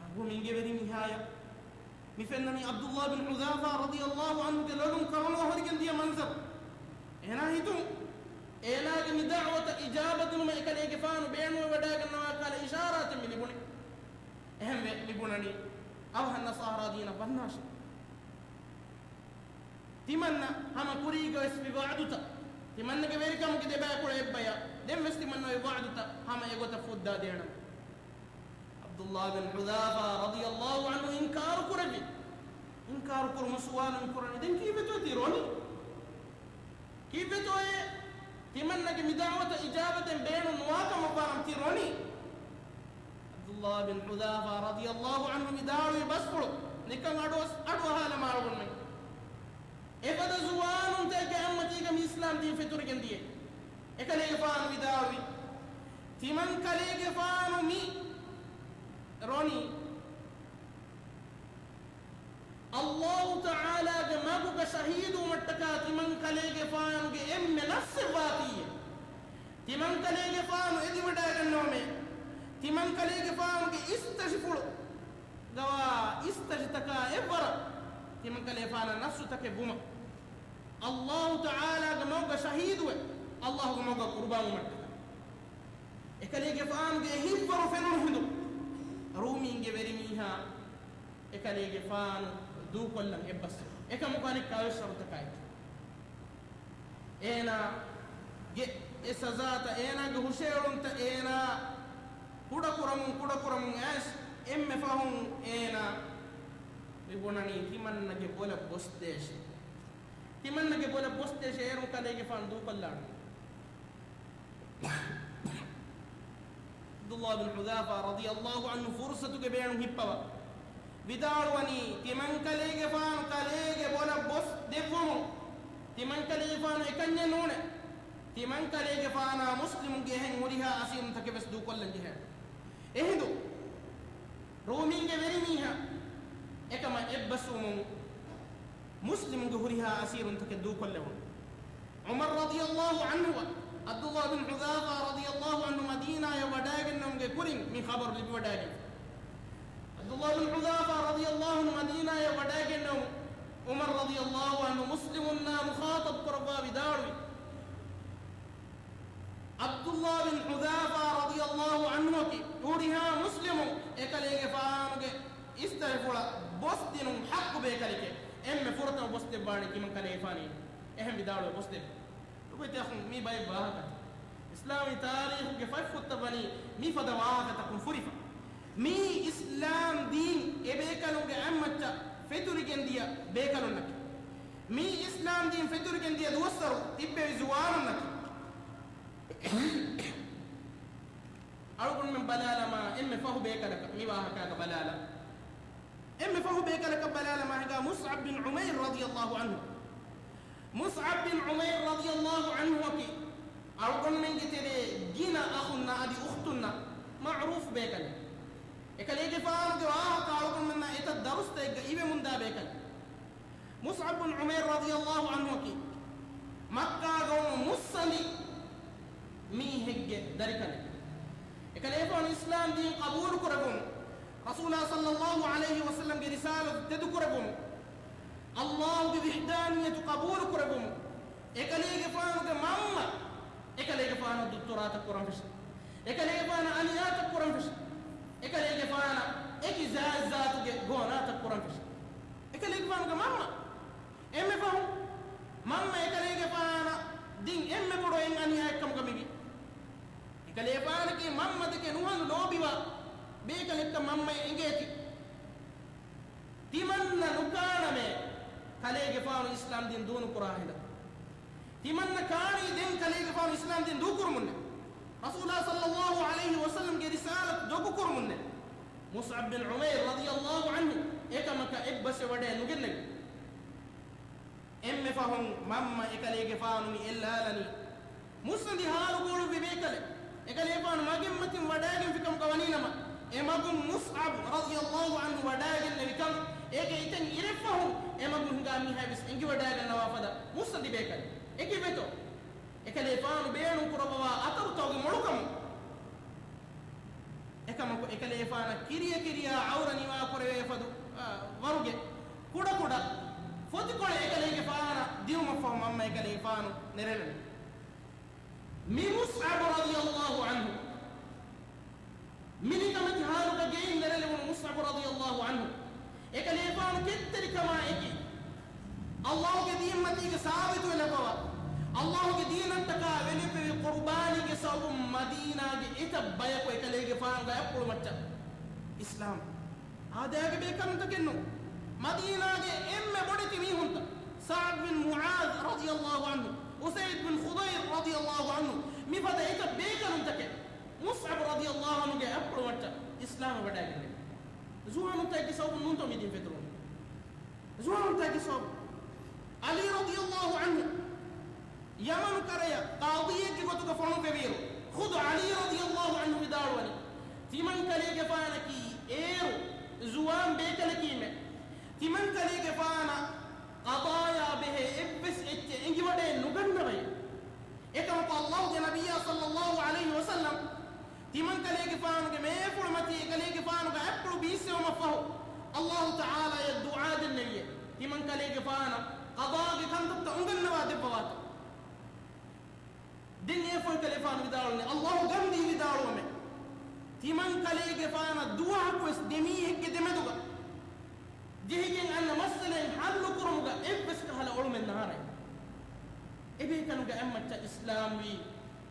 އަހު މިންގެވެރި މިހާޔަށް މި ފެންނަނީ ޢަބްދުﷲ ބިން ޙުޛާފާ ރަޟިޔަﷲ ޢަންހުގެ ލޮލުން ކަރުނަ އޮހޮރިގެން ދިޔަ މަންޒަރު. އޭނާ ހިތުން އޭނާގެ މި ދަޢުވަތަށް އިޖާބަ ދިނުމަށް އެކަލޭގެފާނު ބޭނުންވެވަޑައިގަންނަވާ ކަހަލަ އިޝާރާތެއް މި ލިބުނީ. އެހެންވެ، މި ބުނަނީ އަވަހަށް ނަޞާރާ ދީނަށް ވަންނާށޭ. ތިމަންނަ ހަމަ ކުރީގަވެސް މި ވަޢުދުތައް، ތިމަންނަގެ ވެރިކަމުގެ ދެބައިކުޅަ އެއްބަޔަށް ދެންވެސް ތިމަންނަ އޮތް ވަޢުދުތައް ހަމަ އެގޮތަށް ފުއްދާ ދޭނަން. ޢަބްދުﷲ ބިން ޙުޛާފާ ރަޟިޔަﷲ ޢަންހު އިންކާރު ކުރެއްވި. އިންކާރު ކުރުމުން ސުވާލު މި ކުރަނީ، ދެން ކީއްވެތޯ ތި ރޮނީ؟ ކީއްވެތޯއޭ ތިމަންނަގެ މި ދަޢުވަތަށް އިޖާބަތެއް ބޭނުން ނުވާކަމަށްވާނަމަ ތި ރޮނީ؟ ޢަބްދުﷲ ބިން ޙުޛާފާ ރަޟިޔަﷲ ޢަންހު ވިދާޅުވި ބަސްފުޅު ނިކަން އަޑު، އަޑުއަހާލަމާ އަޅުގަނޑުމެން. އެފަދަ ޒުވާނުންތަކެއްގެ އަތްމަތީގަ މި އިސްލާމް ދީން ފެތުރިގެން ދިޔަ. އެކަލޭގެފާނު ވިދާޅުވި، ތިމަން ކަލޭގެފާނު މި ރޮނީ ﷲ ތަޢާލާގެ މަގުގަ ޝަހީދުވުމަށްޓަކާ ތިމަން ކަލޭގެފާނުގެ އެންމެ ނަފްސެއް ވާތީއޭ. ތިމަން ކަލޭގެފާނު އެދިވަޑައިގަންނަވަމޭ. ތިމަން ކަލޭގެފާނުގެ އިސްތަށިފުޅު ގަވާ އިސްތަށިތަކާ އެއްވަރަށް ތިމަންކަލޭގެފާނަށް ނަފްސުތަކެއް ވުމަށް، ﷲ ތަޢާލާގެ މަގުގަ ޝަހީދުވެ، ﷲގެ މަގުގަ ޤުރުބާންވުމަށްޓަކާ. އެކަލޭގެފާނުގެ އެ ހިތްވަރު ފެނުނު ހިނދު، ރޫމީންގެ ވެރިމީހާ އެކަލޭގެފާނު ދޫކޮށްލަން އެއްބަސްވި. އެކަމަކު އަނެއްކާވެސް ޝަރުތަކާއެކީ. އޭނާގެ އެ ސަޒާތައް، އޭނާގެ ހުށައެޅުންތައް އޭނާ ކުޑަކުރަމުން، ކުޑަކުރަމުން އައިސް، އެންމެ ފަހުން އޭނާ މި ބުނަނީ ތިމަންނަގެ ބޮލަށް ބޮސްދޭށޭ. ތިމަންނަގެ ބޮލަށް ބޮސްދޭށޭ އޭރުން ކަލޭގެފާނު ދޫކޮށްލާނެ. ޢަބްދުﷲ ބިން ޙުޛާފާ ރަޟިޔަﷲ ޢަންހު ފުރުޞަތުގެ ބޭނުން ހިއްޕަވާ ވިދާޅުވަނީ، ތިމަންކަލޭގެފާނު ކަލޭގެ ބޮލަށް ބޮސް ދެއްވުމުން ތިމަންކަލޭގެފާނު އެކަންޏެއް ނޫނޭ. ތިމަންކަލޭގެފާނާ މުސްލިމުންގެ އެހެން ހުރިހާ އަސީރުންތަކެއް ވެސް ދޫކޮށްލަން ޖެހޭ. އެހިނދު ރޫމީންގެ ވެރިމީހާ އެކަމަށް އެއްބަސްވުމުން މުސްލިމުންގެ ހުރިހާ އަސީރުންތަކެއް ދޫކޮށްލެވުނު. ޢުމަރު ރަޟިޔަﷲ ޢަންހުއަށް ޢަބްދުﷲ ބިން ޙުޛާފާ ރަޟިޔަﷲ ޢަންހު މަދީނާޔަށް ވަޑައިގެންނެވުމުގެ ކުރިން މި ޚަބަރު ލިބިވަޑައިގެންފި. ޢަބްދުﷲ ބިން ޙުޛާފާ ރަޟިޔަﷲ ޢަންހު މަދީނާޔަށް ވަޑައިގެންނެވުމުން ޢުމަރު ރަޟިޔަﷲ ޢަންހު މުސްލިމުންނާ މުޚާޠަބު ކުރައްވާ ވިދާޅުވި، ޢަބްދުﷲ ބިން ޙުޛާފާ ރަޟިޔަﷲ ޢަންހުއަކީ ހުރިހާ މުސްލިމުން އެކަލޭގެފާނުގެ އިސްތަށިފުޅަށް ބޮސްދިނުން ޙައްޤު ބޭކަލެކޭ. އެންމެ ފުރަތަމަ ބޮސްދެއްވާނީ ތިމަންކަލޭގެފާނޭ. އެހެން ވިދާޅުވެ ބޮސްދެއްވި. އުބައިތި އަޚުން، މީ ބައެއް ވާހަކަ. އިސްލާމީ ތާރީޚުގެ ފަތްފުށްތައް ވަނީ މިފަދަ ވާހަކަތަކުން ފުރިފަ. މީ އިސްލާމް ދީން އެބޭކަލުންގެ އަތްމައްޗަށް ފެތުރިގެން ދިޔަ ބޭކަލުންނަކީ. މީ އިސްލާމް ދީން ފެތުރިގެން ދިޔަ ދުވަސްވަރު ތިއްބެވި ޒުވާނުންނަކީ. އަޅުގަނޑުމެން ބަލާލަމާ، އެންމެ ފަހު ބޭކަލަކަށް މި ވާހަކާގަ ބަލާލަ. އެންމެ ފަހު ބޭކަލަކަށް ބަލާލަމާ ހިނގާ މުޞްޢަބް ބިން ޢުމައިރު ރަޟިޔަﷲ ޢަންހު. މުޞްޢަބް ބިން ޢުމައިރު ރަޟިޔަﷲ ޢަންހުއަކީ އަޅުގަނޑުމެންގެ ތެރޭ ގިނަ އަޚުންނާ އަދި އުޚްތުންނާ މަޢުރޫފު ބޭކަލެއް. އެކަލޭގެފާނުގެ ވާހަކަ އަޅުގަނޑުމެންނާ އެތައް ދަރުސްތައް އެއްގަ އިވެމުންދާ ބޭކަލެއް. މުޞްޢަބް ބިން ޢުމައިރު ރަޟިޔަﷲ ޢަންހުއަކީ މައްކާގައުމު މުއްސަނދި މީހެއްގެ ދަރިކަލެއް. އެކަލޭގެފާނު އިސްލާމް ދީން ޤަބޫލު ކުރެއްވުމުން، ރަސޫލާ ޞައްލަﷲ ޢަލައިހި ވަސައްލަމްގެ ރިސާލަތު ތެދުކުރެއްވުމުން، ﷲގެ ވިޙްދާނިއްޔަތު ޤަބޫލު ކުރެއްވުމުން، އެކަލޭގެފާނުގެ މަންމަ އެކަލޭގެފާނަށް ދުއްތުރާތައް ކުރަން ފެށި. އެކަލޭގެފާނަށް އަނިޔާތައް ކުރަން ފެށި. އެކަލޭގެފާނަށް އެކި ޒާތްޒާތުގެ ގޯނާތައް ކުރަން ފެށި. އެކަލޭގެފާނުގެ މަންމަ. އެންމެ ފަހު މަންމަ އެކަލޭގެފާނަށް ދިން އެންމެ ބޮޑު އެއް އަނިޔާއެއް ކަމުގަ މިވީ. އެކަލޭގެފާނަކީ މަންމަދެކެ ނުހަނު ލޯބިވާ ބޭކަލެއްކަން މަންމައަށް އެނގޭތީ. ތިމަންނަ ނުކާނަމޭ ކަލޭގެފާނު އިސްލާމް ދީން ދޫނުކުރާ ހިނދަށް. ތިމަންނަ ކާނީ ދެން ކަލޭގެފާނު އިސްލާމް ދީން ދޫކުރުމުންނެ. ރަސޫލާ ޞައްލަﷲ ޢަލައިހި ވަސައްލަމްގެ ރިސާލަތު ދޮގުކުރުމުންނެ. މުޞްޢަބް ބިން ޢުމައިރު ރަޟިޔަﷲ ޢަންހު އެކަމަކަށް އެއްބަސްވެ ވަޑައެއް ނުގެންނެވި. އެންމެ ފަހުން މަންމަ އެކަލޭގެފާނު މި އެއްލާލަނީ. މުއްސަނދި ހާލު ގުޅުއްވި ބޭކަލެއް. އެކަލޭގެފާނު މަގެއްމަތިން ވަޑައިގެންފި ކަމުގަ ވަނީނަމަ، އެ މަގުން މުޞްޢަބް ރަޟިޔަﷲ ޢަންހު ވަޑައިގެންނެވިކަން، އޭގެ އިތެއް އިރެއްފަހުން އެ މަގުން ހިނގާ މީހާ ވެސް އެނގިވަޑައިގަންނަވާ ފަދަ މުއްސަނދި ބޭކަލެއް. އެކިވެތޯ؟ އެކަލޭފާނު ބޭނުން ކުރައްވަވާ އަތަރުތަކުގެ މޮޅުކަމުން. އެކަމަކު އެކަލޭފާނަށް ކިރިޔަ ކިރިޔާ އައުރަ ނިވާ ކުރެވޭ ފަދު، އާ، ވަރުގެ ކުޑަކުޑަ ފޮތިކޮޅެއް އެކަލޭގެފާނަށް ދިއުމަށްފަހު މަންމަ އެކަލޭފާނު ނެރެނެވި. މި މުޞްޢަބު ރަޟިޔަﷲ ޢަންހު މި ނިކަމެތި ހާލުގަ ގެއިން ނެރެލެވުނު މުޞްޢަބު ރަޟިޔަﷲ ޢަންހު އެކަލޭފާނު ކެތްތެރިކަމާ އެކީ، ﷲގެ ދީންމަތީގަ ސާބިތުވެލައްވަވާ، ﷲގެ ދީނަށްޓަކާ ވެލެއްވެވި ޤުރުބާނީގެ ސަބަބުން މަދީނާގެ އެތައް ބަޔަކު އެކަލޭގެފާނުގެ އަތްޕުޅުމައްޗަށް އިސްލާމް އާދައިގެ ބޭކަލުންތަކެއްނު، މަދީނާގެ އެންމެ ބޮޑެތި މީހުންތައް، ސަޢްދު ބިން މުޢާޛް ރަޟިޔަﷲ ޢަންހު، އުސައިދު ބިން ޚުޟައިރު ރަޟިޔަﷲ ޢަންހު، މިފަދަ އެތައް ބޭކަލުންތަކެއް މުޞްޢަބު ރަޟިޔަﷲ ޢަންހުގެ އަތްޕުޅުމައްޗަށް އިސްލާމަށް ވަޑައިގެންނެވި. ޒުވާނުންތަކެއްގެ ސަބަބުން ނޫންތޯ މި ދީން ފެތުރުން؟ ޒުވާނުންތަކެއްގެ ސަބަބުން. ޢަލީ ރަޟިޔަﷲ ޢަންހު ޔަމަނު ކަރަޔަށް ޤާޟީއެއްގެ ގޮތުގަ ފޮނުއްވެވިއިރު، ޚުދު ޢަލީ ރަޟިޔަﷲ ޢަންހު ވިދާޅުވަނީ، ތިމަން ކަލޭގެފާނަކީ އޭރު ޒުވާން ބޭކަލަކީމެ، ތިމަން ކަލޭގެފާނަށް ޤަޟާޔާ ބެހޭ އެއްވެސް އެއްޗެއް އެނގިވަޑައެއް ނުގަންނަވައި. އެކަމަކު ﷲގެ ނަބިއްޔާ ޞައްލަﷲ ޢަލައިހި ވަސައްލަމް ތިމަން ކަލޭގެފާނުގެ މޭފުޅުމަތީ އެކަލޭގެފާނުގެ އަތްޕުޅު ބީއްސެވުމަށްފަހު، ﷲ ތަޢާލާޔަށް ދުޢާ ދެންނެވިއޭ، ތިމަން ކަލޭގެފާނަށް ޤަޟާގެ ކަންތައްތައް އުނގަންނަވާ ދެއްވަވާތޯ. ދެން އެ ފޮތްކަލޭފާނު ވިދާޅުވަނީ، ﷲ ގަންދީ ވިދާޅުވަމޭ، ތިމަން ކަލޭގެފާނަށް ދުވަހަކުވެސް ދެމީހެއްގެ ދެމެދުގަ ޖެހިގެން އަންނަ މައްސަލައިން ޙައްލުކުރުމުގަ އެއްވެސް ކަހަލަ އޮޅުމެއް ނާރޭ. އެބޭކަލުންގެ އަތްމައްޗަށް އިސްލާމްވީ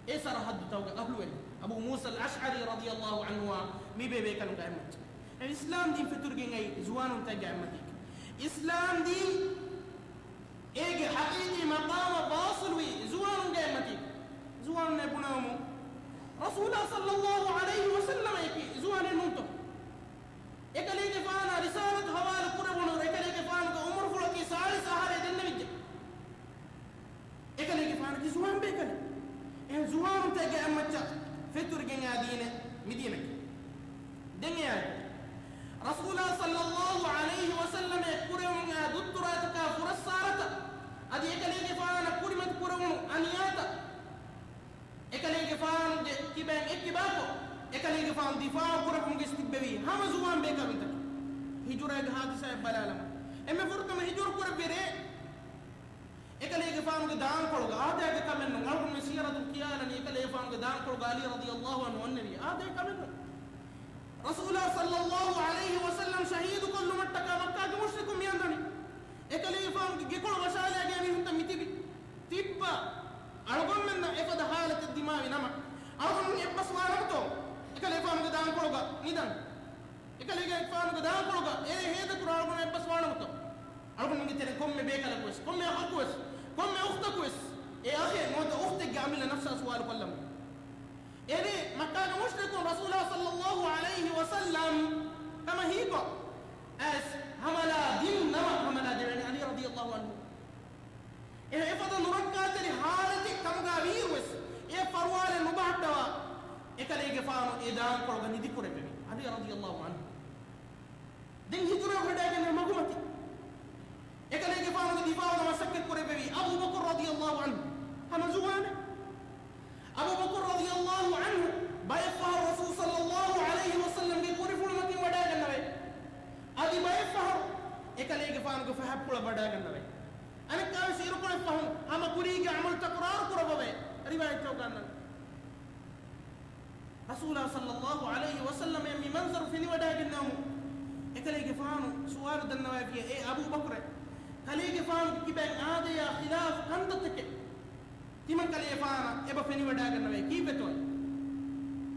އެ ސަރަޙައްދުތަކުގެ އަހްލުވެރިން. އަބޫ މޫސަލް އަޝްޢަރީ ރަޟިޔަﷲ ޢަންހުއާ މިބޭބޭކަލުންގެ އަތްމައްޗަށް. އެ އިސްލާމް ދީން ފެތުރިގެން އައި ޒުވާނުންތަކުގެ އަތްމަތީގަ. އިސްލާމް ދީން އޭގެ ޙަޤީޤީ މަޤާމަށް ވާޞިލުވީ ޒުވާނުންގެ އެއްމަތީ. ޒުވާނުންނޭ ބުނެވުމުން، ރަސޫލާ ޞައްލައްލާހު ޢަލައިހި ވަސައްލަމައަކީ ޒުވާނެއް ނޫންތޯ؟ އެކަލޭގެފާނާ ރިސާލަތު ޙަވާލު ކުރެވުނު އެކަލޭގެފާނުގެ ޢުމުރުފުޅަކީ ސާޅީސް އަހަރެއް ދެންނެވިއްޖެ. އެކަލޭގެފާނަކީ ޒުވާން ބޭކަލެއް. އެހެން ޒުވާނުންތަކުގެ އެއްމައްޗަށް ފެތުރިގެން އާ ދީނެއް މިދީނަކީ. ދެން އެއާއެކު ރަސޫލާ ޞައްލައްލާހު ޢަލައިހި ވަސައްލަމަ އެއްކުރެވުމުން އާ ދުއްތުރާތަކާ ފުރައްސާރަތައް އަދި އެކަލޭގެފާނަށް ކުރިމަތި ކުރެވުނު އަނިޔާތައް އެކަލޭގެފާނުގެ ކިބައިން އެއްކިބާކޮށް، އެކަލޭގެފާނު ދިފާޢު ކުރެވުމުގެ ތިއްބެވީ ހަމަ ޒުވާން ބޭކަލުންތަކެއް. ހިޖުރައިގެ ހާދިސާއެއް ބަލާލަމާ، އެންމެ ފުރަތަމަ ހިޖުރަ ކުރެއްވި ރޭ، އެކަލޭގެފާނުގެ ދާންކޮޅުގަ އާދައިގެ ކަމެއްނު، އަޅުގަނޑުމެން ސީރަތުން ކިޔާލަނީ އެކަލޭގެފާނުގެ ދާންކޮޅުގަ ޢަލީ ރަޟިޔައްލާހު ޢަންހު އޮންނެވި އާދައިގެ ކަމެއްނު. ރަސޫލާ ޞައްލައްލާހު ޢަލައިހި ވަސައްލަމް ޝަހީދު ކޮށްލުމަށްޓަކާ މައްކާގެ މުޝްރިކުން މިއަންނަނީ. އެކަލޭގެފާނުގެ ގެކޮޅު ވަށާލައިގެން މީހުންތައް މިތިބި. ތިއްބާ އަޅުގަނޑުމެންނަށް އެފަދަ ޙާލަތެއް ދިމާވި ނަމަ، އަޅުގަނޑުމެން އެއްބަސް ވާނަމުތޯ އެކަލޭގެފާނުގެ ދާންކޮޅުގަ ނިދަން؟ އެކަލޭގެފާނުގެ ދާންކޮޅުގަ އެރޭ ހޭދަކުރާ އަޅުގަނޑު އެއްބަސް ވާނަމުތޯ؟ އަޅުގަނޑުގެ ތެރެ ކޮންމެ ބޭކަލަކުވެސް، ކޮންމެ އަޚަކުވެސް، ކޮންމެ އުޚްތަކުވެސް، އެ އަޚެއް ނުވަތަ އުޚްތެއްގެ އަމިއްލަ ނަފްސާ ސުވާލު ކޮށްލަމު. އެރޭ މައްކާގެ މުޝްރިކުން ރަސޫލާ ޞައްލައްލާހު ޢަލައިހި ވަސައްލަމް ކަމަށް ހީކޮށް، އައިސް ހަމަލާ ދިން ނަމަ ހަމަލާ ދެވޭނެ ޢަލީ ރަޟިޔައްލާހު ޢަންހު. އެ އެފަދަ ނުރައްކާތެރި ޙާލަތެއް ކަމުގަ ވީއިރުވެސް، އެ ފަރުވާލެއް ނުބަހައްޓަވާ، އެކަލޭގެފާނު އެ ދާންކޮޅުގަ ނިދިކުރެއްވެވި. ޢަލީ ރަޟިޔައްލާހު ޢަންހު. ދެން ހިޖުރަ ވަޑައިގެންނެވި މަގުމަތި، އެކަލޭގެފާނުގެ ދިފާޢުގަ މަސައްކަތް ކުރެއްވެވި އަބޫބަކުރު ރަޟިޔައްލާހު ޢަންހު. ހަމަ ޒުވާނެއް. އަބޫބަކުރު ރަޟިޔައްލާހު ޢަންހު ބައެއްފަހަރު ރަސޫލު ޞައްލައްލާހު ޢަލައިހި ވަސައްލަމްގެ ކުރިފުޅުމަތިން ވަޑައިގަންނަވައި، އަދި ބައެއްފަހަރު އެކަލޭގެފާނުގެ ފަހަތްޕުޅަށް ވަޑައިގަންނަވައި، އަނެއްކާވެސް އިރުކޮޅެއް ފަހުން ހަމަ ކުރީގެ ޢަމަލު ތަކުރާރު ކުރައްވަވައި، ރިވާޔަތްތަކުގަ އަންނަނީ. ރަސޫލާ ޞައްލައްލާހު ޢަލައިހި ވަސައްލަމައަށް މި މަންޒަރު ފެނިވަޑައިގެންނެވުމުން، އެކަލޭގެފާނު ސުވާލު ދަންނަވައިފިޔަ، އޭ އަބޫބަކުރޭ، ކަލޭގެފާނުގެ ކިބައިން އާދަޔާ ޚިލާފު ކަންތައްތަކެއް ތިމަންކަލޭފާނަށް އެބަ ފެނިވަޑައިގަންނަވައި ކީއްވެތޯއޭ؟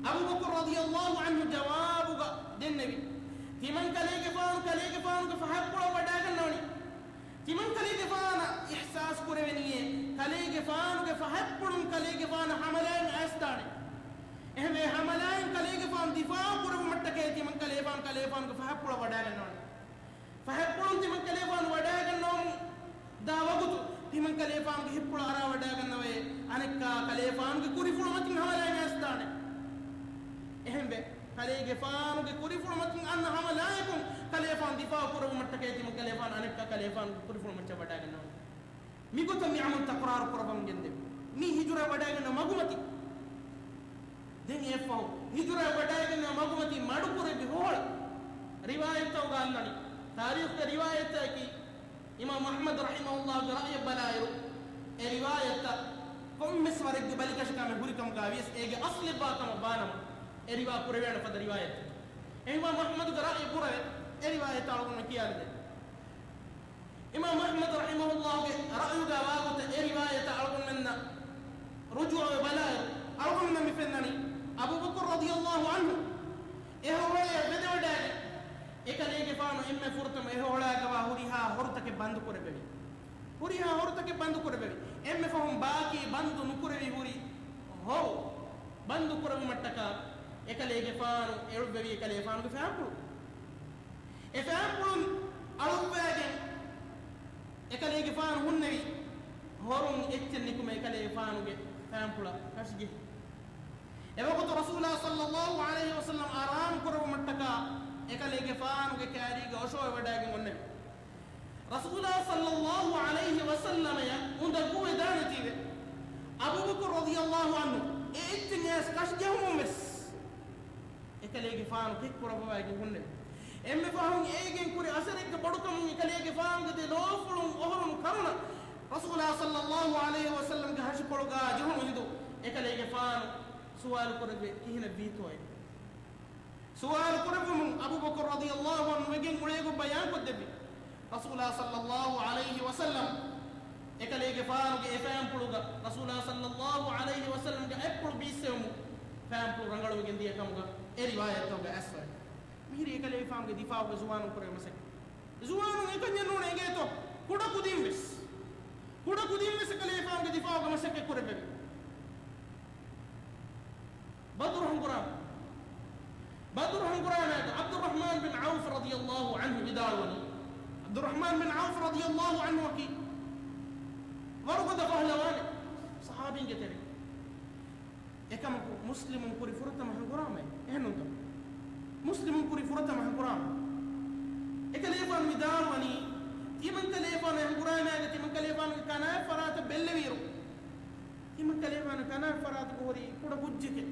އަބޫބަކުރު ރަޟިޔައްލާހު ޢަންހު ޖަވާބުގަ ދެންނެވި، ތިމަންކަލޭގެފާނު ކަލޭގެފާނުގެ ފަހަތްޕުޅަށް ވަޑައިގަންނަވަނީ، ތިމަންކަލޭގެފާނަށް އިޙްސާސް ކުރެވެނީއޭ، ކަލޭގެފާނުގެ ފަހަތްޕުޅުން ކަލޭގެފާނަށް ހަމަލާއެއް އައިސްދާނެ. އެހެންވެ، ހަމަލާއިން ކަލޭގެފާނު ދިފާޢު ކުރެއްވުމަށްޓަކައި ތިމަންކަލޭފާނު ކަލޭފާނުގެ ފަހަތްޕުޅަށް ވަޑައިގަންނަވަނީ. ފަހަތްޕުޅުން ތިމަންކަލޭފާނު ވަޑައިގަންނަވަމުން ދާ ވަގުތު، ތިމަންކަލޭފާނުގެ ހިތްޕުޅަށް އަރާ ވަޑައިގަންނަވައޭ، އަނެއްކާ ކަލޭފާނުގެ ކުރިފުޅު މަތިން ހަމަލާއެއް އައިސްދާނެ. އެހެންވެ، ކަލޭގެފާނުގެ ކުރިފުޅު މަތިން އަންނަ ހަމަލާއަކުން ކަލޭފާނު ދިފާޢު ކުރެއްވުމަށްޓަކައި ތިމަންކަލޭފާނު އަނެއްކާ ކަލޭފާނުގެ ކުރިފުޅު މައްޗަށް ވަޑައިގަންނަވަނީ. މިގޮތަށް މި ޢަމަލު ތަކުރާރު ކުރައްވަމުން ގެންދެވި. މީ ހިޖުރަ ވަޑައިގެންނެވި މަގުމަތި. ދެން އެއަށްފަހު ހިޖުރަ ވަޑައިގެންނެވި މަގުމަތި މަޑުކުރެއްވި ހޮހޮޅަށް ރިވާޔަތްތަކުގަ އަންނަނީ. ތާރީޚުގެ ރިވާޔަތްތަކަކީ އިމާމު އަޙްމަދު ރަޙިމަހުﷲގެ ރައުޔަށް ބަލާއިރު، އެ ރިވާޔަތްތައް ކޮންމެސް ވަރެއްގެ ބަލިކަށިކަމެއް ހުރިކަމުގަ ވިޔަސް އޭގެ އަޞްލެއްވާ ކަމަށް ވާނަމަ، އެ ރިވާ ކުރެވޭނެ ފަދަ ރިވާޔަތްތަކެއް. އެ އިމާމު އަޙްމަދުގެ ރައުޔަށް ބުރަވެ، އެ ރިވާޔަތްތައް އަޅުގަނޑު ކިޔާލަދެން. އިމާމު އަޙްމަދު ރަޙިމަހުﷲގެ ރައުޔުގަ ވާގޮތަށް އެ ރިވާޔަތަށް އަޅުގަނޑުމެންނަށް ރުޖޫޢަވެ ބަލާއިރު، އަޅުގަނޑުމެންނަށް މި ފެންނަނީ، އަބޫބަކުރު ރަޟިޔަﷲ ޢަންހު އެ ހޮހޮޅަޔަށް ވެދެވަޑައިގެން، އެކަލޭގެފާނު އެންމެ ފުރަތަމަ އެ ހޮހޮޅާގަވާ ހުރިހާ ހޮރުތަކެއް ބަންދު ކުރެއްވެވި. ހުރިހާ ހޮރުތަކެއް ބަންދު ކުރެއްވެވި. އެންމެ ފަހުން ބާކީ ބަންދު ނުކުރެވި ހުރި ހޮރު ބަންދު ކުރެއްވުމަށްޓަކާ އެކަލޭގެފާނު އެޅުއްވެވި އެކަލޭގެފާނުގެ ފައިންޕުޅު. އެ ފައިންޕުޅުން އަޅުއްވައިގެން އެކަލޭގެފާނު ހުންނެވި ހޮރުން އެއްޗެއް ނިކުމެ އެކަލޭގެފާނުގެ ފައިންޕުޅަށް ކަށިޖެހި. އެވަގުތު ރަސޫލާ ޞައްލައްލާހު ޢަލައިހި ވަސައްލަމަ އާރާމް ކުރެއްވުމަށްޓަކާ އެކަލޭގެފާނުގެ ކާރީގަ އޮށޯވެވަޑައިގެން އޮންނެވި. ރަސޫލާ ޞައްލައްލާހު ޢަލައިހި ވަސައްލަމަޔަށް އުނދަގޫވެދާނެތީވެ، އަބޫބަކުރު ރަޟިޔަﷲ ޢަންހު އެ އެއްޗެއް އައިސް ކަށިޖެހުމުން ވެސް އެކަލޭގެފާނު ކެތްކުރައްވަވައިގެން ހުންނެވި. އެންމެ ފަހުން އޭގެން ކުރި އަސަރެއްގެ ބޮޑުކަމުން އެކަލޭގެފާނުގެ ދެ ލޯފުޅުން އޮހޮރުނު ކަރުނަ ރަސޫލާ ޞައްލައްލާހު ޢަލައިހި ވަސައްލަމްގެ ހަށިކޮޅުގަ ޖެހުނު ހިނދު އެކަލޭގެފާނު ސުވާލު ކުރެއްވި ކިހިނެއްވީތޯއޭ؟ ސުވާލު ކުރެއްވުމުން އަބޫބަކުރު ރަޟިޔަﷲ ޢަންހު ވެގެން އުޅޭގޮތް ބަޔާންކޮށްދެއްވި. ރަސޫލާ ޞައްލައްލާހު ޢަލައިހި ވަސައްލަމް އެކަލޭގެފާނުގެ އެ ފައިންޕުޅުގަ ރަސޫލާ ޞައްލައްލާހު ޢަލައިހި ވަސައްލަމްގެ އަތްޕުޅު ބީއްސެވުމުން ފައިންޕުޅު ރަނގަޅުވެގެން ދިޔަ ކަމުގަ އެ ރިވާޔަތްތަކުގަ އައިސްފައި. މިހިރީ އެކަލޭގެފާނުގެ ދިފާޢުގަ ޒުވާނުން ކުރެވޭ މަސައްކަތް. ޒުވާނުން އެކަންޏެއް ނޫން އެނގޭތޯ ކުޑަކުދިން ވެސް. ކުޑަކުދިން ވެސް އެކަލޭގެފާނުގެ ދިފާޢުގަ މަސައްކަތް ކުރެއްވެވި. ބަދުރު ހަނގުރާމަ. ބަދުރު ހަނގުރާމައިގަ ޢަބްދުއްރަޙްމާން ބިން ޢައުފް ރަޟިޔަﷲ ޢަންހު ވިދާޅުވަނީ، ޢަބްދުއްރަޙްމާން ބިން ޢައުފް ރަޟިޔަﷲ ޢަންހުއަކީ ވަރުގަދަ ފަހުލަވާނެއް ޞަޙާބީންގެ ތެރެއިން. އެކަމަކު މުސްލިމުން ކުރި ފުރަތަމަ ހަނގުރާމައެއް. އެހެންނޫންތޯ؟ މުސްލިމުން ކުރި ފުރަތަމަ ހަނގުރާމަ. އެކަލޭގެފާނު ވިދާޅުވަނީ، ތިމަންކަލޭގެފާނު އެ ހަނގުރާމައިގަ ތިމަންކަލޭގެފާނުގެ ކަނާތް ފަރާތަށް ބެއްލެވިއިރު، ތިމަންކަލޭގެފާނު ކަނާތް ފަރާތުގަ ހުރީ ކުޑަ ކުއްޖެކޭ.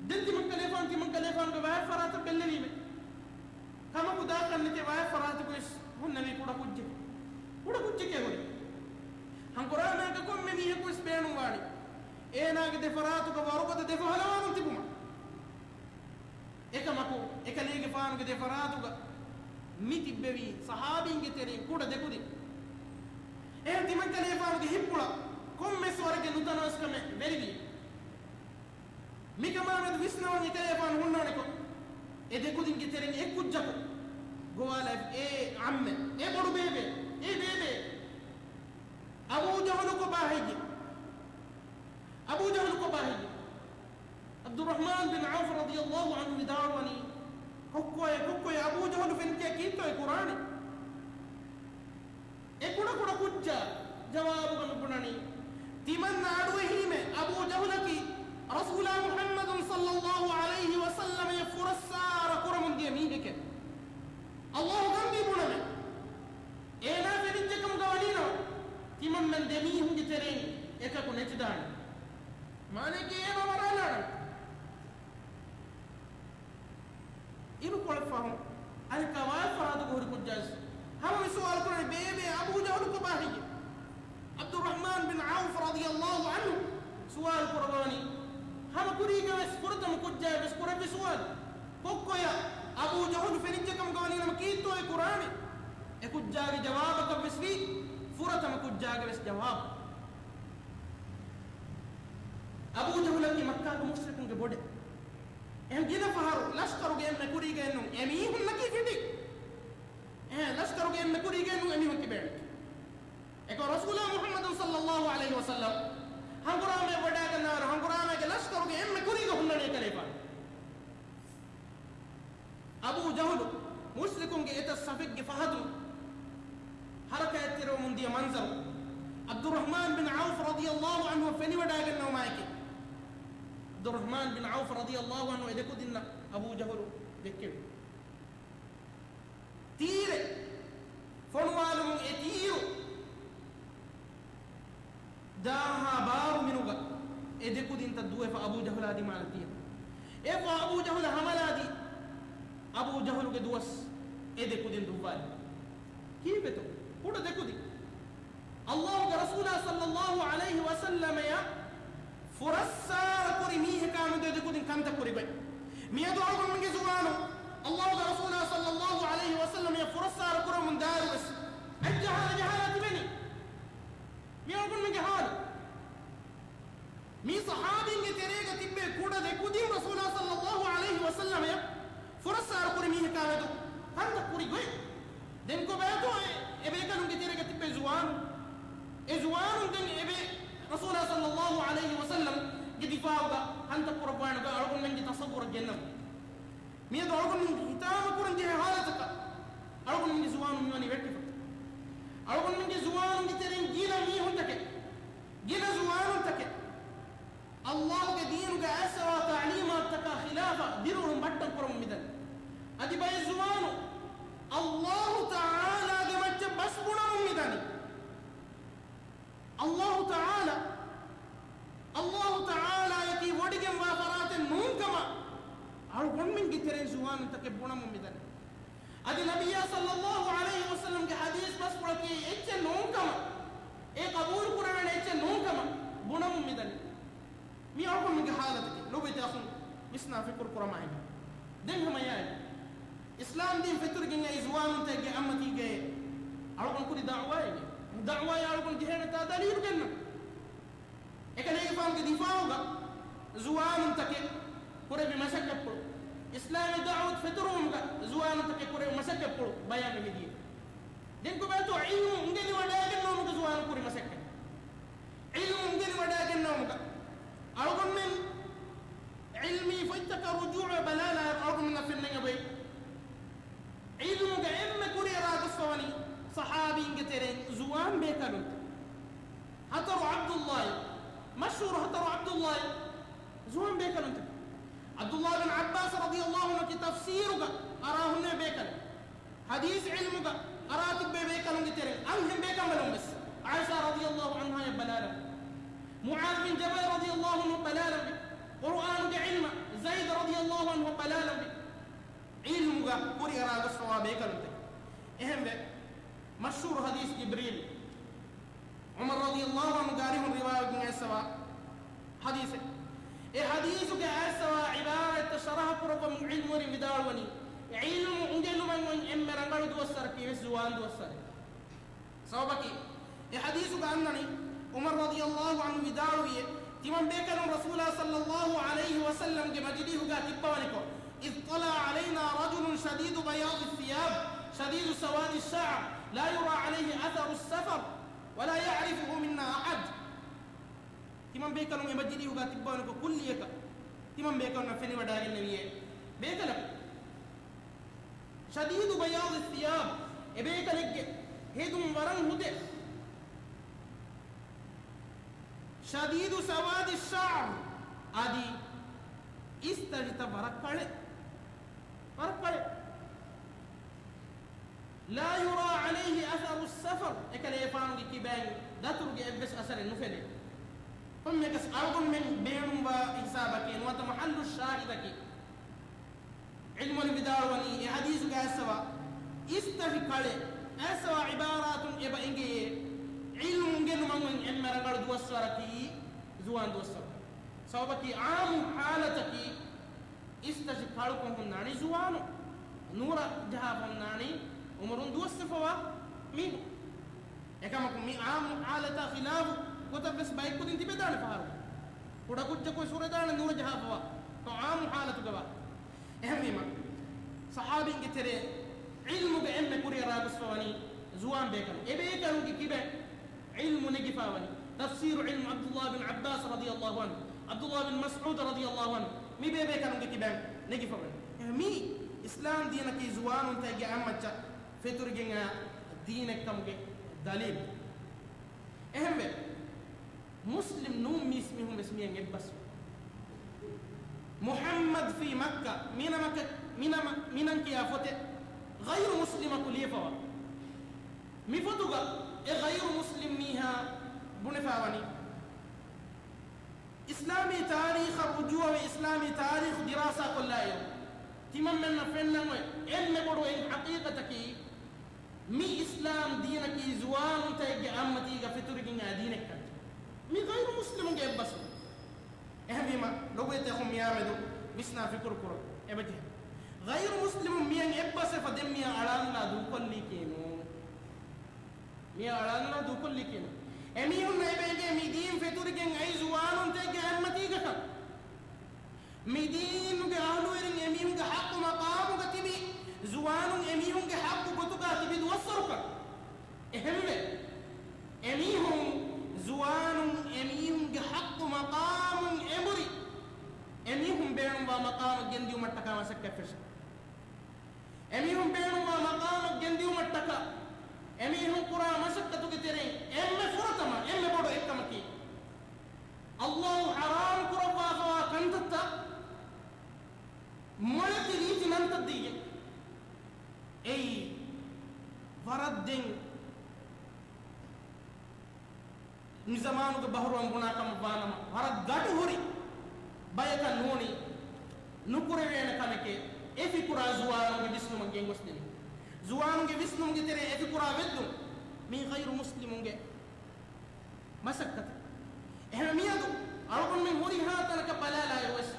ދެން ތިމަންކަލޭގެފާނު ތިމަންކަލޭގެފާނުގެ ވާތް ފަރާތަށް ބެއްލެވީމޭ. ކަމަކު ދާކަށް ނެތޭ، ވާތް ފަރާތަކު ވެސް ހުންނެވީ ކުޑަ ކުއްޖެކޭ. ކުޑަ ކުއްޖެކޭ ހުރީ. ހަނގުރާމައަކަށް ކޮންމެ މީހަކު ވެސް ބޭނުންވާނީ އޭނާގެ ދެ ފަރާތުގަ ވަރުގަދަ ދެ ފަހުލަވާނުން ތިބުމަށް. އެކަމަކު، އެކަލޭގެފާނުގެ ދެ ފަރާތުގަ މި ތިއްބެވީ ޞަޙާބީންގެ ތެރެއިން ކުޑަ ދެ ކުދިން. އެހެން ތިމަންކަލޭގެފާނުގެ ހިތްޕުޅަށް ކޮންމެސް ވަރެއްގެ ނުތަނަވަސްކަމެއް ވެރިވީ. މިކަމާމެދު ވިސްނަވަން އެކަލޭގެފާނު ހުންނާނެކޮށް، އެ ދެ ކުދިންގެ ތެރެއިން އެއް ކުއްޖަކު ގޮވާލައިފި، އޭ ޢައްމޭ، އޭ ބޮޑުބޭބޭ، އޭ ބޭބޭ، އަބޫ ޖަހުލު ކޮބާ ހެއްޔޭ؟ އަބޫ ޖަހުލު ކޮބާ ހެއްޔޭ؟ ޢަބްދުއްރަޙްމާން ބިން ޢައުފް ރަޟިޔަﷲ ޢަންހު ވިދާޅުވަނީ، ކޮއްކޮއޭ، ކޮއްކޮއޭ، އަބޫ ޖަހުލު ފެނިއްޖެ ކީއްތޯއޭ ކުރާނީ؟ އެ ކުޑަކުޑަ ކުއްޖާ ޖަވާބުގަ ނުބުނަނީ، ތިމަންނަ އަޑުއެހީމޭ އަބޫ ޖަހުލަކީ ރަސޫލާ މުޙައްމަދު ޞައްލަﷲ ޢަލައިހި ވަސައްލަމަޔަށް ފުރައްސާރަ ކުރަމުން ދިޔަ މީހެކޭ. ﷲ ގަންދީ ބުނަމޭ، އޭނާ ފެނިއްޖެކަމުގަ ވަނީނަމަ، ތިމަންމެން ދެ މީހުންގެ ތެރެއިން އެކަކު ނެތިދާނެ. މާނައަކީ އޭނާ މަރާލާނަން. އިރުކޮޅެއް ފަހުން އަނެއްކާ ވާތްފަރާތުގަ ހުރި ކުއްޖާވެސް ހަމަ މި ސުވާލު ކުރަނީ، ބޭބޭ އަބޫ ޖަހުލު ކޮބާ ހެއްޔޭ؟ ޢަބްދުއްރަޙްމާން ބިން ޢައުފް ރަޟިޔަﷲ ޢަންހު ސުވާލު ކުރައްވަނީ، ހަމަ ކުރީގަވެސް ފުރަތަމަ ކުއްޖާއެއްވެސް ކުރެއްވި ސުވާލު، ކޮއްކޮޔާ އަބޫ ޖަހުލު ފެނިއްޖެކަމުގަ ވަނީނަމަ ކީއްތޯއޭ ކުރާނީ؟ އެ ކުއްޖާގެ ޖަވާބަކަށްވެސް ވީ ފުރަތަމަ ކުއްޖާގެވެސް ޖަވާބު. އަބޫ ޖަހުލަކީ މައްކާގެ މުޝްރިކުންގެ ބޮޑެއް. އެހެން ގިނަ ފަހަރު ލަޝްކަރުގެ އެންމެ ކުރީގައެއްނު އެމީހުންނަކީ ފިނޑި. އެހެން ލަޝްކަރުގެ އެންމެ ކުރީގައެއްނު އެމީހުން ތިބޭނެ. އެކަމަކު ރަސޫލާ މުޙައްމަދު ޞައްލަﷲ ޢަލައިހި ވަސައްލަމް ހަނގުރާމައަށް ވަޑައިގަންނަވާއިރު، ހަނގުރާމައިގެ ލަޝްކަރުގެ އެންމެ ކުރީގަ ހުންނަނީ އެކަލޭގެފާނު. އަބޫ ޖަހުލު މުޝްރިކުންގެ އެތައް ސަފެއްގެ ފަހަތުން ހަރަކާތްތެރިވަމުން ދިޔަ މަންޒަރު ޢަބްދުއްރަޙްމާން ބިން ޢައުފް ރަޟިޔަﷲ ޢަންހު ފެނިވަޑައިގަންނަވުމާއެކީ، ޢަބްދުއްރަޙްމާން ބިން ޢައުފް ރަޟިޔަﷲ ޢަންހު އެ ދެ ކުދިންނަށް އަބޫ ޖަހުލު ދެއްކެވި. ތީރެއް ފޮނުވާލުމުން އެ ތީރު ދާހާ ބާރު މިނުގަ އެ ދެ ކުދިންތައް ދުވެފަ އަބޫ ޖަހުލާ ދިމާލަށް ދިޔަ. އެފަ އަބޫ ޖަހުލަށް ހަމަލާދީ، އަބޫ ޖަހުލުގެ ދުވަސް އެ ދެ ކުދިން ދުއްވާލި. ކީއްވެތޯ؟ ކުޑަ ދެ ކުދިން. ﷲގެ ރަސޫލާ ޞައްލަﷲ ޢަލައިހި ވަސައްލަމަޔަށް ފުރައްސާރަ ކުރި މީހަކާ މެދު އެ ދެ ކުދިން ކަންތައް ކުރި ގޮތް. މިއަދު އަޅުގަނޑުމެންގެ ޒުވާނުން ﷲގެ ރަސޫލާ ޞައްލަﷲ ޢަލައިހި ވަސައްލަމަޔަށް ފުރައްސާރަ ކުރަމުން ދާއިރުވެސް އަތް ޖަހާލަ ޖަހާލާ ތިބެނީ. މި އަޅުގަނޑުމެންގެ ހާލު. މި ޞަޙާބީންގެ ތެރޭގަ ތިއްބެވި ކުޑަ ދެ ކުދިން ރަސޫލާ ޞައްލަﷲ ޢަލައިހި ވަސައްލަމަޔަށް ފުރައްސާރަ ކުރި މީހަކާ މެދު ކަންތައް ކުރި ގޮތް. ދެން ކޮބާތޯ އެ، އެ ބޭކަލުންގެ ތެރޭގަ ތިއްބެވި ޒުވާނުން؟ އެ ޒުވާނުން ދެން އެބަ ރަސޫލާ ޞައްލަﷲ ޢަލައިހި ވަސައްލަމްގެ ދިފާޢުގަ ކަންތައް ކުރައްވާނެ ގޮތް އަޅުގަނޑުމެންގެ ތަޞައްވުރަށް ގެންނަމު، މިއަދު އަޅުގަނޑުމެން ހިތާމަ ކުރަން ޖެހޭ ހާލަތަކަށް އަޅުގަނޑުމެންގެ ޒުވާނުން މިވަނީ ވެއްޓިފަ. އަޅުގަނޑުމެންގެ ޒުވާނުންގެ ތެރެއިން ގިނަ މީހުންތަކެއް، ގިނަ ޒުވާނުންތަކެއް ﷲގެ ދީނުގަ އައިސްފަވާ ތަޢުލީމާތުތަކާ ޚިލާފަށް ދިރިއުޅުން ބައްޓަން ކުރަމުން މިދަނީ. އަދި ބައެއް ޒުވާނުން ﷲ ތަޢާލާގެ މައްޗަށް ބަސް ބުނަމުން މިދަނީ. ﷲ ތަޢާލާ، ﷲ ތަޢާލާއަކީ ވޮޑިގެންވާ ފަރާތެއް ނޫންކަމަށް އަޅުގަނޑުމެންގެ ތެރެއިން ޒުވާނުންތަކެއް ބުނަމުން މިދަނީ. އަދި ނަބިއްޔާ ޞައްލަﷲ ޢަލައިހި ވަސައްލަމްގެ ޙަދީޘް ބަސްފުޅަކީ އެއްޗެއް ނޫންކަމަށް، އެ ޤަބޫލު ކުރެވޭނެ އެއްޗެއް ނޫންކަމަށް ބުނަމުން މިދަނީ. މި އަޅުގަނޑުމެންގެ ޙާލަތަކީ، ލޮބުވެތި އަޚުން ވިސްނާ ފިކުރު ކުރަމާ އިން. ދެން ހަމަ އެއާއެކު އިސްލާމް ދީން ފެތުރިގެން އައި ޒުވާނުންތަކެއްގެ އަތްމަތީގައި އަޅުގަނޑު ކުރި ދަޢުވާއެއް. ދަޢުވާއާ އަޅުގަނޑު ޖެހޭނެތާ ދަލީލު ގެންނަން. އެކަލޭގެފާނުގެ ދިފާޢުގަ ޒުވާނުންތަކެއް ކުރެއްވި މަސައްކަތްޕުޅު، އިސްލާމީ ދަޢުވަތު ފެތުރުވުމުގަ ޒުވާނުންތަކެއް ކުރެއްވި މަސައްކަތްޕުޅު ބަޔާންވެ މިދިޔަ. ދެން ކޮބާތޯ ޢިލްމު އުނގެނިވަޑައިގަންނަވުމުގަ ޒުވާނު ކުރި މަސައްކަތް؟ ޢިލްމު އުނގެނިވަޑައިގަންނަވުމުގަ އަޅުގަނޑުމެން ޢިލްމީ ފޮތްތަކަށް ރުޖޫޢަ ބަލާލާއިރު އަޅުގަނޑުމެންނަށް ފެންނަން އެބައި. ޢިލްމުގަ އެންމެ ކުރިއަރާ ގޮސްފަވަނީ ޞަޙާބީންގެ ތެރެއިން ޒުވާން ބޭކަލުން. ހަތަރު ޢަބްދުﷲ، މަޝްހޫރު ހަތަރު ޢަބްދުﷲ، ޒުވާން ބޭކަލުންތަކެއް. ޢަބްދުﷲ ބިން ޢައްބާސް ރަޟިޔަﷲ ޢަންހު ތަފްސީރުގަ އަރާ ހުންނެވި ބޭކަލެއް. ޙަދީޘް ޢިލްމުގަ އަރާ ތިއްބެވި ބޭކަލުންގެ ތެރެއިން އަންހެން ބޭކަނބަލުން ވެސް ޢާއިޝާ ރަޟިޔަﷲ ޢަންހާއަށް ބަލާލަން. މުޢާޛް ބިން ޖަބަލް ރަޟިޔަﷲ ޢަންހު ބަލާލަންވި. ޤުރުއާނުގެ ޢިލްމަށް ޒައިދު ރަޟިޔަﷲ ޢަންހު ބަލާލަންވި. ޢިލްމުގަ ކުރިއަރާ ގޮސްފަވާ ބޭކަލުންތަކެއް. އެހެންވެ، މަޝްހޫރު ޙަދީޘް ޖިބްރީލް، ޢުމަރު ރަޟިޔަﷲ ޢަންހުގެ އަރިހުން ރިވާވެގެން އައިސްފަވާ ޙަދީޘެއް. އެ ޙަދީޘުގެ އައިސްފަވާ ޢިބާރާތްތައް ޝަރަޙަ ކުރައްވަމުން ޢިލްމުވެރިން ވިދާޅުވަނީ، ޢިލްމު އުނގެނުމަށް އޮތް އެންމެ ރަނގަޅު ދުވަސްވަރަކީ ވެސް ޒުވާން ދުވަސްވަރެއް. ސަބަބަކީ، އެ ޙަދީޘުގަ އަންނަނީ، ޢުމަރު ރަޟިޔަﷲ ޢަންހު ވިދާޅުވިއޭ، ތިމަން ބޭކަލުން ރަސޫލާ ޞައްލަﷲ ޢަލައިހި ވަސައްލަމްގެ މަޖިލީހުގަ ތިއްބަވަނިކޮށް، إذ طلع علينا رجل شديد بياض الثياب شديد سواد الشعر لا يرى عليه أثر السفر ولا يعرفه منا أحد. ތިމަން ބޭކަލުން އެ މަޖިލީހުގަ ތިއްބަވަނިކޮށް ކުއްލިއަކަށް ތިމަން ބޭކަލުންނަށް ފެނިވަޑައިގެންނެވިއޭ ބޭކަލަކު. شديد بياض الثياب، އެ ބޭކަލެއްގެ ހެދުން ވަރަށް ހުދޭ. شديد سواد الشعر، އަދި އިސްތަށިތައް ވަރަށް ކަޅޭ. ވަރަށް ކަޅޭ. لا يرى عليه أثر السفر، އެކަލޭގެފާނުގެ ކިބައިން ދަތުރުގެ އެއްވެސް އަސަރެއް ނުފެނޭ. ކޮންމެއަކަސް އަޅުގަނޑުމެން ބޭނުންވާ ހިސާބަކީ ނުވަތަ މަޙައްލު ޝާހިދަކީ، ޢިލްމުވެރިން ވިދާޅުވަނީ އެ ޙަދީޘުގަ އައިސްފަވާ އިސްތަށި ކަޅޭ، އައިސްފަވާ ޢިބާރާތުން އެބަ އެނގެޔޭ، ޢިލްމު އުނގެނުމަށް އޮތް އެންމެ ރަނގަޅު ދުވަސްވަރަކީ ޒުވާން ދުވަސްވަރު. ސަބަބަކީ ޢާއްމު ޙާލަތަކީ އިސްތަށި ކަޅުކޮށް ހުންނާނީ ޒުވާނުން، ނޫރަށް ޖަހާފަ ހުންނާނީ އުމުރުން ދުވަސްވެފަވާ މީހުން. އެކަމަކު މި ޢާއްމު ޙާލަތާ ޚިލާފު ގޮތަށްވެސް ބައެއް ކުދިން ތިބެދާނެ ފަހަރު. ކުޑަކުއްޖަކުވެސް ހުރެދާނެ ނޫރަށް ޖަހާފަވާ. ތޯ ޢާއްމު ޙާލަތުގަވާ. އެހެންވީމަ، ޞަޙާބީންގެ ތެރޭ ޢިލްމުގެ އެންމެ ކުރިއަރާ ގޮސްފަވަނީ ޒުވާން ބޭކަލުން. އެ ބޭކަލުންގެ ކިބައިން ޢިލްމު ނެގިފަވަނީ. ތަފްސީރު ޢިލްމު ޢަބްދުﷲ ބިން ޢައްބާސް ރަޟިޔަﷲ ޢަންހު، ޢަބްދުﷲ ބިން މަސްޢޫދު ރަޟިޔަﷲ ޢަންހު، މި ބޭބޭކަލުންގެ ކިބައިން ނެގިފަވަނީ. އެ މީ އިސްލާމް ދީނަކީ ޒުވާނުންތަކެއްގެ އަތްމައްޗަށް ފެތުރިގެން އައި ދީނެއްކަމުގެ ދަލީލު. އެހެންވެ، މުސްލިމް ނޫން މީސްމީހުން ވެސް މިއަށް އެއްބަސްވި. މުޙައްމަދު ފީ މައްކާ، މިނަމަކަށް، މިނަމަ، މިނަން ކިޔާ ފޮތެއް ޣައިރު މުސްލިމަކު ލިޔެފަވާ. މި ފޮތުގަ އެ ޣައިރު މުސްލިމް މީހާ ބުނެފަވަނީ، އިސްލާމީ ތާރީޚަށް ރުޖޫޢަވެ، އިސްލާމީ ތާރީޚު ދިރާސާ ކޮށްލާއިރު، ތިމަންމެންނަށް ފެންނަން އޮތް އެންމެ ބޮޑު އެއް ޙަޤީޤަތަކީ، މި އިސްލާމް ދީނަކީ ޒުވާނުންތައްގެ އަތްމަތީގަ ފެތުރިގެން އައި ދީނެއްކަން. މި ޣައިރު މުސްލިމުންގެ އެއްބަސްވުން. އެހެންވީމަ، ލޮބުވެތި އަޚުން މިއާމެދު ވިސްނާ ފިކުރު ކުރުން އެބަޖެހޭ. ޣައިރު މުސްލިމުން މިއަށް އެއްބަސްވެފަ ދެން މިއާ އަޅާނުލާ ދޫކޮށްލީކީނު. މިއާ އަޅާނުލާ ދޫކޮށްލީކީނު. އެމީހުންނަށް އެބަ އެނގޭ މި ދީން ފެތުރިގެން އައި ޒުވާނުންތައްގެ އަތްމަތީގަކަން. މި ދީނުގެ އަހުލުވެރިން އެމީހުންގެ ޙައްޤު މަޤާމުގަ ތިބި، ޒުވާނުން އެމީހުންގެ ޙައްޤު ގޮތުގަ ތިބި ދުވަސްވަރުކަން. އެހެންވެ، އެމީހުން، ޒުވާނުން އެމީހުންގެ ޙައްޤު މަޤާމުން އެނބުރި، އެމީހުން ބޭނުންވާ މަޤާމަށް ގެންދިއުމަށްޓަކާ މަސައްކަތް ފެށޭ. އެމީހުން ބޭނުންވާ މަޤާމަށް ގެންދިއުމަށްޓަކާ، އެމީހުން ކުރާ މަސައްކަތުގެ ތެރެއިން އެންމެ ފުރަތަމަ، އެންމެ ބޮޑު އެއްކަމަކީ، ﷲ ޙަރާމް ކުރައްވާފަވާ ކަންތައްތައް މޮޅެތި ރީތި ނަންތައް ދީގެން. އެއީ ވަރަށް ދެން މި ޒަމާނުގެ ބަހުރުވަން ބުނާ ކަމަށް ވާނަމަ، ވަރަށް ގަޑު ހުރި ބަޔަކަށް ނޫނީ ނުކުރެވޭނެ ކަމެކޭ. އެ ފިކުރާ ޒުވާނުންގެ ވިސްނުމަށް ގެންގޮސްދިނީ. ޒުވާނުންގެ ވިސްނުމުގެ ތެރޭ އެ ފިކުރާ ވެއްދުން މީ ޣައިރު މުސްލިމުންގެ މަސައްކަތެއް. އެހެން މިއަދު އަޅުގަނޑުމެން ހުރިހާ ތަނަކަށް ބަލާލާއިރު ވެސް،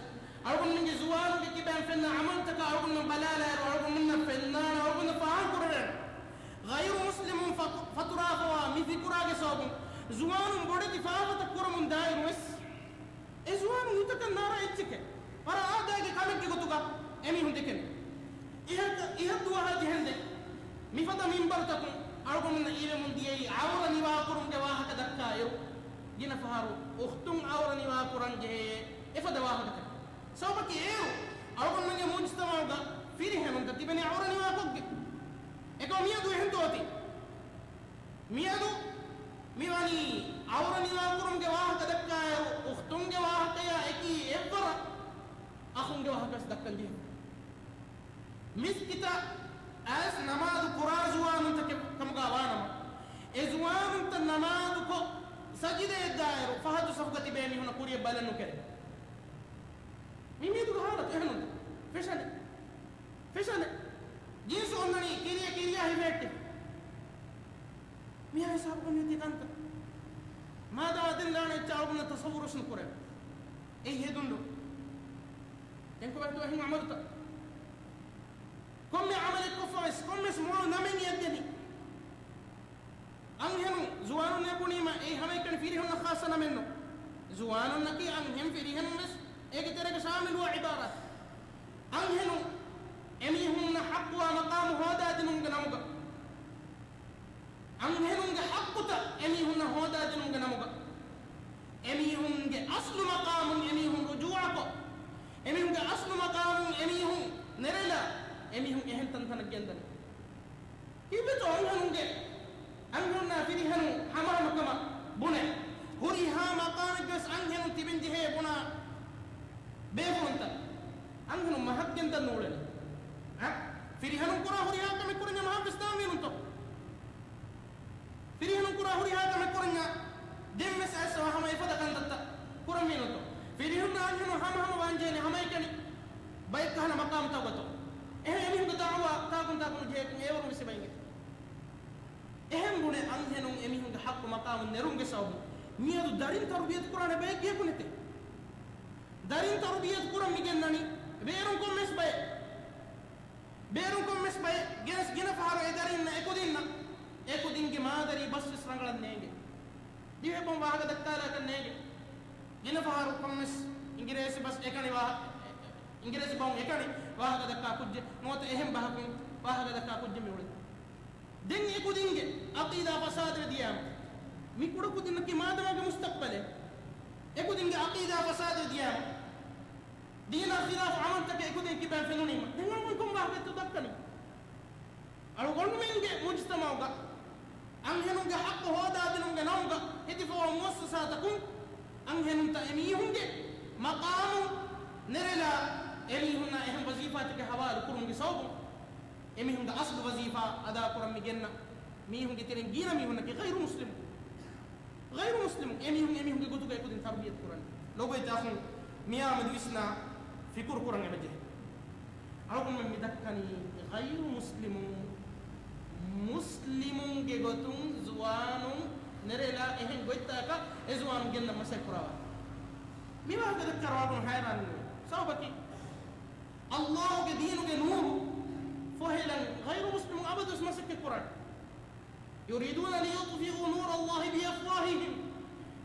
އަޅުގަނޑުމެންގެ ޒުވާނުންގެ ކިބައިން ފެންނަ އަމަލުތަކަށް އަޅުގަނޑުމެން ބަލާލާއިރު، އަޅުގަނޑުމެންނަށް ފެންނާނެ، އަޅުގަނޑު ފާހަގަކުރެވޭނެ. ޣައިރު މުސްލިމުން ފަ-، ފަތުރާފަވާ މި ފިކުރާގެ ސަބަބުން ޒުވާނުން ބޮޑެތި ފާފަތައް ކުރަމުން ދާއިރު ވެސް، އެ ޒުވާނުން ހިތަކަށް ނާރާ އެއްޗެކޭ. ވަރަށް އާދައިގެ ކަމެއްގެ ގޮތުގަ އެމީހުން ދެކެނީ. އިހަށް، އިހަށް ދުވަހާ ޖެހެންދެން މިފަދަ މިންބަރުތަކުން އަޅުގަނޑުމެންނަށް އިވެމުން ދިޔައީ ޢައުރަ ނިވާކުރުމުގެ ވާހަކަ ދައްކާއިރު، ގިނަ ފަހަރު އުޚްތުން ޢައުރަ ނިވާކުރަން ޖެހޭ އެފަދަ ވާހަކަތައް. ސަބަބަކީ އޭރު އަޅުގަނޑުމެންގެ މުޖްތަމަޢުގަ ފިރިހެނުންތައް ތިބެނީ ޢައުރަ ނިވާކޮށްގެން. އެކަމަކު މިއަދު އެހެންތޯ އޮތީ؟ މިއަދު މިވަނީ ޢައުރަ ނިވާކުރުމުގެ ވާހަކަ ދައްކާއިރު، އުޚްތުންގެ ވާހަކަޔާ އެކީ އެއްވަރަށް އަޚުންގެ ވާހަކަވެސް ދައްކަން ޖެހޭ. މިސްކިތަށް އައިސް ނަމާދު ކުރާ ޒުވާނުންތަކެއް ކަމުގަ ވާނަމަ، އެ ޒުވާނުންތައް ނަމާދުކޮށް ސަޖިދައަށް ދާއިރު، ފަހަތު ސަފުގަ ތިބޭ މީހުންނަށް ކުރިޔަށް ބަލަން ނުކެރޭ. މި މީދުގެ ހާލަތު އެހެނުން. ފެޝަނެއް. ފެޝަނެއް. ޖީންސް އޮންނަނީ ކިރިޔަ ކިރިޔާ ހިފޭއްޓެ. މިހާ ހިސާބުކޮށް ނެތި ކަންތައް. މާދާ ދެން ދާނެ އެއްޗާ އަޅުގަނޑަށް ތަޞައްވުރުވެސް ނުކުރޭ. އެއީ ހެދުން ދޯ؟ ދެން ކޮބާތޯ އެހެން ޢަމަލުތައް؟ ކޮންމެ ޢަމަލެއް ކޮށްފަވެސް، ކޮންމެސް މޮޅު ނަމެއް އެއްދެނީ. އަންހެނުން ޒުވާނުންނޭ ބުނީމަ، އެއީ ހަމައެކަނި ފިރިހެނުންނަށް ޚާއްޞަ ނަމެއްނު. ޒުވާނުންނަކީ އަންހެން ފިރިހެނުން ވެސް އޭގެ ތެރޭގަ ޝާމިލުވާ ޢިބާރާތް. އަންހެނުން އެމީހުންނަށް ޙައްޤުވާ މަޤާމު ހޯދާދިނުމުގެ ނަމުގަ، އަންހެނުންގެ ޙައްޤުތައް އެމީހުންނަށް ހޯދާދިނުމުގެ ނަމުގަ، އެމީހުންގެ އަސްލު މަޤާމުން އެމީހުން ރުޖޫޢަކޮށް، އެމީހުންގެ އަސްލު މަޤާމުން އެމީހުން ނެރެލާ، އެމީހުން އެހެން ތަންތަނަށް ގެންދަނީ. ކީއްވެތޯ އަންހެނުންގެ، އަންހެނުންނާ ފިރިހެނުން ހަމަހަމަކަމަށް ބުނެ، ހުރިހާ މަޤާމެއްގަވެސް އަންހެނުން ތިބެން ޖެހޭ ބުނާ ބޭފުޅުންތައް؟ އަންހެނުން މަހަށް ގެންދަން ނޫޅެނީ. އަ؟ ފިރިހެނުން ކުރާ ހުރިހާ ކަމެއް ކުރަންޏާ މަހަށްވެސް ދާންވީނުތޯ؟ ފިރިހެނުން ކުރާ ހުރިހާ ކަމެއް ކުރަންޏާ ދެންވެސް އައިސް ހަމަ އެފަދަ ކަންތައްތައް ކުރަންވީނުތޯ؟ ފިރިހެނުން އަންހެނުން ހަމަހަމަ ވާންޖެހޭނެ ހަމައެކަނި ބައެއްކަހަލަ މަޤާމުތަކުގަތޯ؟ އެހެން އެމީހުންގެ ދަޢުވާ ތާކުން ތާކުން ޖެހޭކަން އޭވަރުން ވެސް އެބައިނގޭ. އެހެން ބުނެ އަންހެނުން އެމީހުންގެ ޙައްޤު މަޤާމުން ނެރުމުގެ ސަބަބުން މިއަދު ދަރިން ތަރުބިޔަތު ކުރާނެ ބައެއް ގެޔަކު ނެތޭ. ދަރިން ތަރުބިޔަތު ކުރަން މިގެންނަނީ ބޭރުން ކޮންމެސް ބައެއް. ބޭރުން ކޮންމެސް ބައެއް ގެނެސް ގިނަ ފަހަރު އެ ދަރިންނަށް އެކުދިންނަށް އެކުދިންގެ މާދަރީ ބަސްވެސް ރަނގަޅަށް ނޭނގެ. ދިވެހި ބޮން ވާހަކަ ދައްކާލާކަށް ނޭނގެ. ގިނަ ފަހަރު ކޮންމެސް އިނގިރޭސި ބަސް އެކަނި ވާހަ-، އިނގިރޭސި ބަހުން އެކަނި ވާހަކަ ދައްކާ ކުއްޖެއް ނުވަތަ އެހެން ބަހަކުން ވާހަކަ ދައްކާ ކުއްޖެއް މި އުޅެނީ. ދެން އެކުދިންގެ ޢަޤީދާ ފަސާދަވެ ދިޔާމަ، މި ކުޑަކުދިންނަކީ މާދަމާގެ މުސްތަޤްބަލެއް. އެކުދިންގެ ޢަޤީދާ ފަސާދަވެ ދިޔާމަ، ދީނާ ޚިލާފު ޢަމަލުތަކެއް އެކުދިން ކިބައިން ފެނުނީމަ، ދެން އަޅުގަނޑު ކޮން ވާހަކައެއްތޯ ދައްކަނީ؟ އަޅުގަނޑުމެންގެ މުޖްތަމަޢުގަ އަންހެނުންގެ ޙައްޤު ހޯދާދިނުމުގެ ނަމުގަ ހެދިފަވާ މުއައްސަސާތަކުން އަންހެނުންތައް އެމީހުންގެ މަޤާމުން ނެރެލާ، އެމީހުންނާ އެހެން ވަޒީފާތަކެއް ހަވާލު ކުރުމުގެ ސަބަބުން އެމީހުންގެ އަސްލު ވަޒީފާ އަދާކުރަން މި ގެންނަ މީހުންގެ ތެރެއިން ގިނަ މީހުންނަކީ ޣައިރު މުސްލިމު. ޣައިރު މުސްލިމުން އެމީހުން އެމީހުންގެ ގޮތުގަ އެކުދިން ތަރުބިޔަތު ކުރަނީ. ލޮބުވެތި އަޚުން، މިއާމެދު ވިސްނާ ފިކުރު ކުރަން އެބަޖެހޭ. އަޅުގަނޑުމެން މި ދައްކަނީ ޣައިރު މުސްލިމުން، މުސްލިމުންގެ ގޮތުން ޒުވާނުން ނެރެލާ އެހެން ގޮތްތަކަކަށް އެ ޒުވާނުން ގެންނަން މަސައްކަތް ކުރައްވާ. މި ވާހަކަ ދައްކާއިރު އަޅުގަނޑު ހައިރާންވީ. ސަބަބަކީ އައްލާހުގެ ދީނުގެ ނޫރު ފޮހެލަން ޣައިރު މުސްލިމުން އަބަދުވެސް މަސައްކަތް ކުރާނެ. يريدون ليطفئوا نور الله بأفواههم.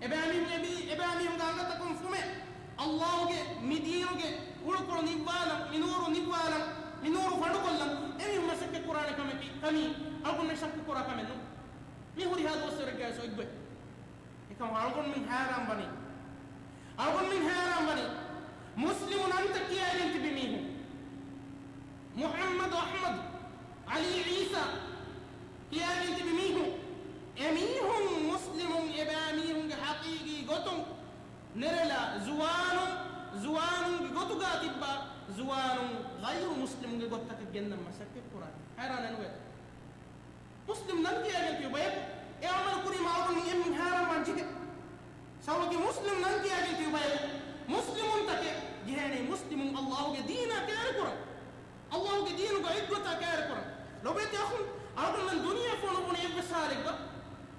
އެބައިމީހުން އެބީ، އެބައިމީހުންގެ އަނގަތަކުން ފުމެ، އައްލާހުގެ މި ދީނުގެ ހުޅުކޮޅު ނިއްވާލަން، މި ނޫރު ނިއްވާލަން، މި ނޫރު ފަނޑުކޮށްލަން އެމީހުން މަސައްކަތް ކުރާނެ ކަމަކީ ކަމީ އަޅުގަނޑުމެން ޝައްކު ކުރާ ކަމެއް ނޫން. މި ހުރިހާ ދުވަސްވަރެއްގައި ސޮއްގޮތް. އެކަމަކު އަޅުގަނޑުމެން ހައިރާން ވަނީ. އަޅުގަނޑުމެން ހައިރާން ވަނީ. މުސްލިމު ނަންތައް ކިޔައިގެން ތިބި މީހުން. މުޙައްމަދު، އަޙްމަދު، ޢަލީ، ޢީސާ ކިޔައިގެން ތިބި މީހުން. އެމީހުން މުސްލިމުން އެބައިމީހުންގެ ޙަޤީޤީ ގޮތުން ނެރެލާ ޒުވާނުން، ޒުވާނުންގެ ގޮތުގަ ތިއްބާ ޒުވާނުން ޣައިރު މުސްލިމުންގެ ގޮތަކަށް ގެންނަން މަސައްކަތް ކުރާނެ. ހައިރާނެއް ނުވޭ. މުސްލިމް ނަން ކިޔައިގެން ތިބި ބަޔަކު އެ ޢަމަލު ކުރީމަ އަޅުގަނޑު އެންމެން ހައިރާން ވާން ޖެހޭ. ސަބަބަކީ މުސްލިމް ނަން ކިޔައިގެން ތިބި ބަޔަކު މުސްލިމުންތަކެއް ޖެހޭނީ މުސްލިމުން އައްލާހުގެ ދީނާ ކައިރިކުރަން. އައްލާހުގެ ދީނުގަ އެއްގޮތާ ކައިރިކުރަން. ލޮބުވެތި އަޚުން، އަޅުގަނޑުމެން ދުނިޔެ ފޮނުވުނީ އެއްވެސް ހާލެއްގަ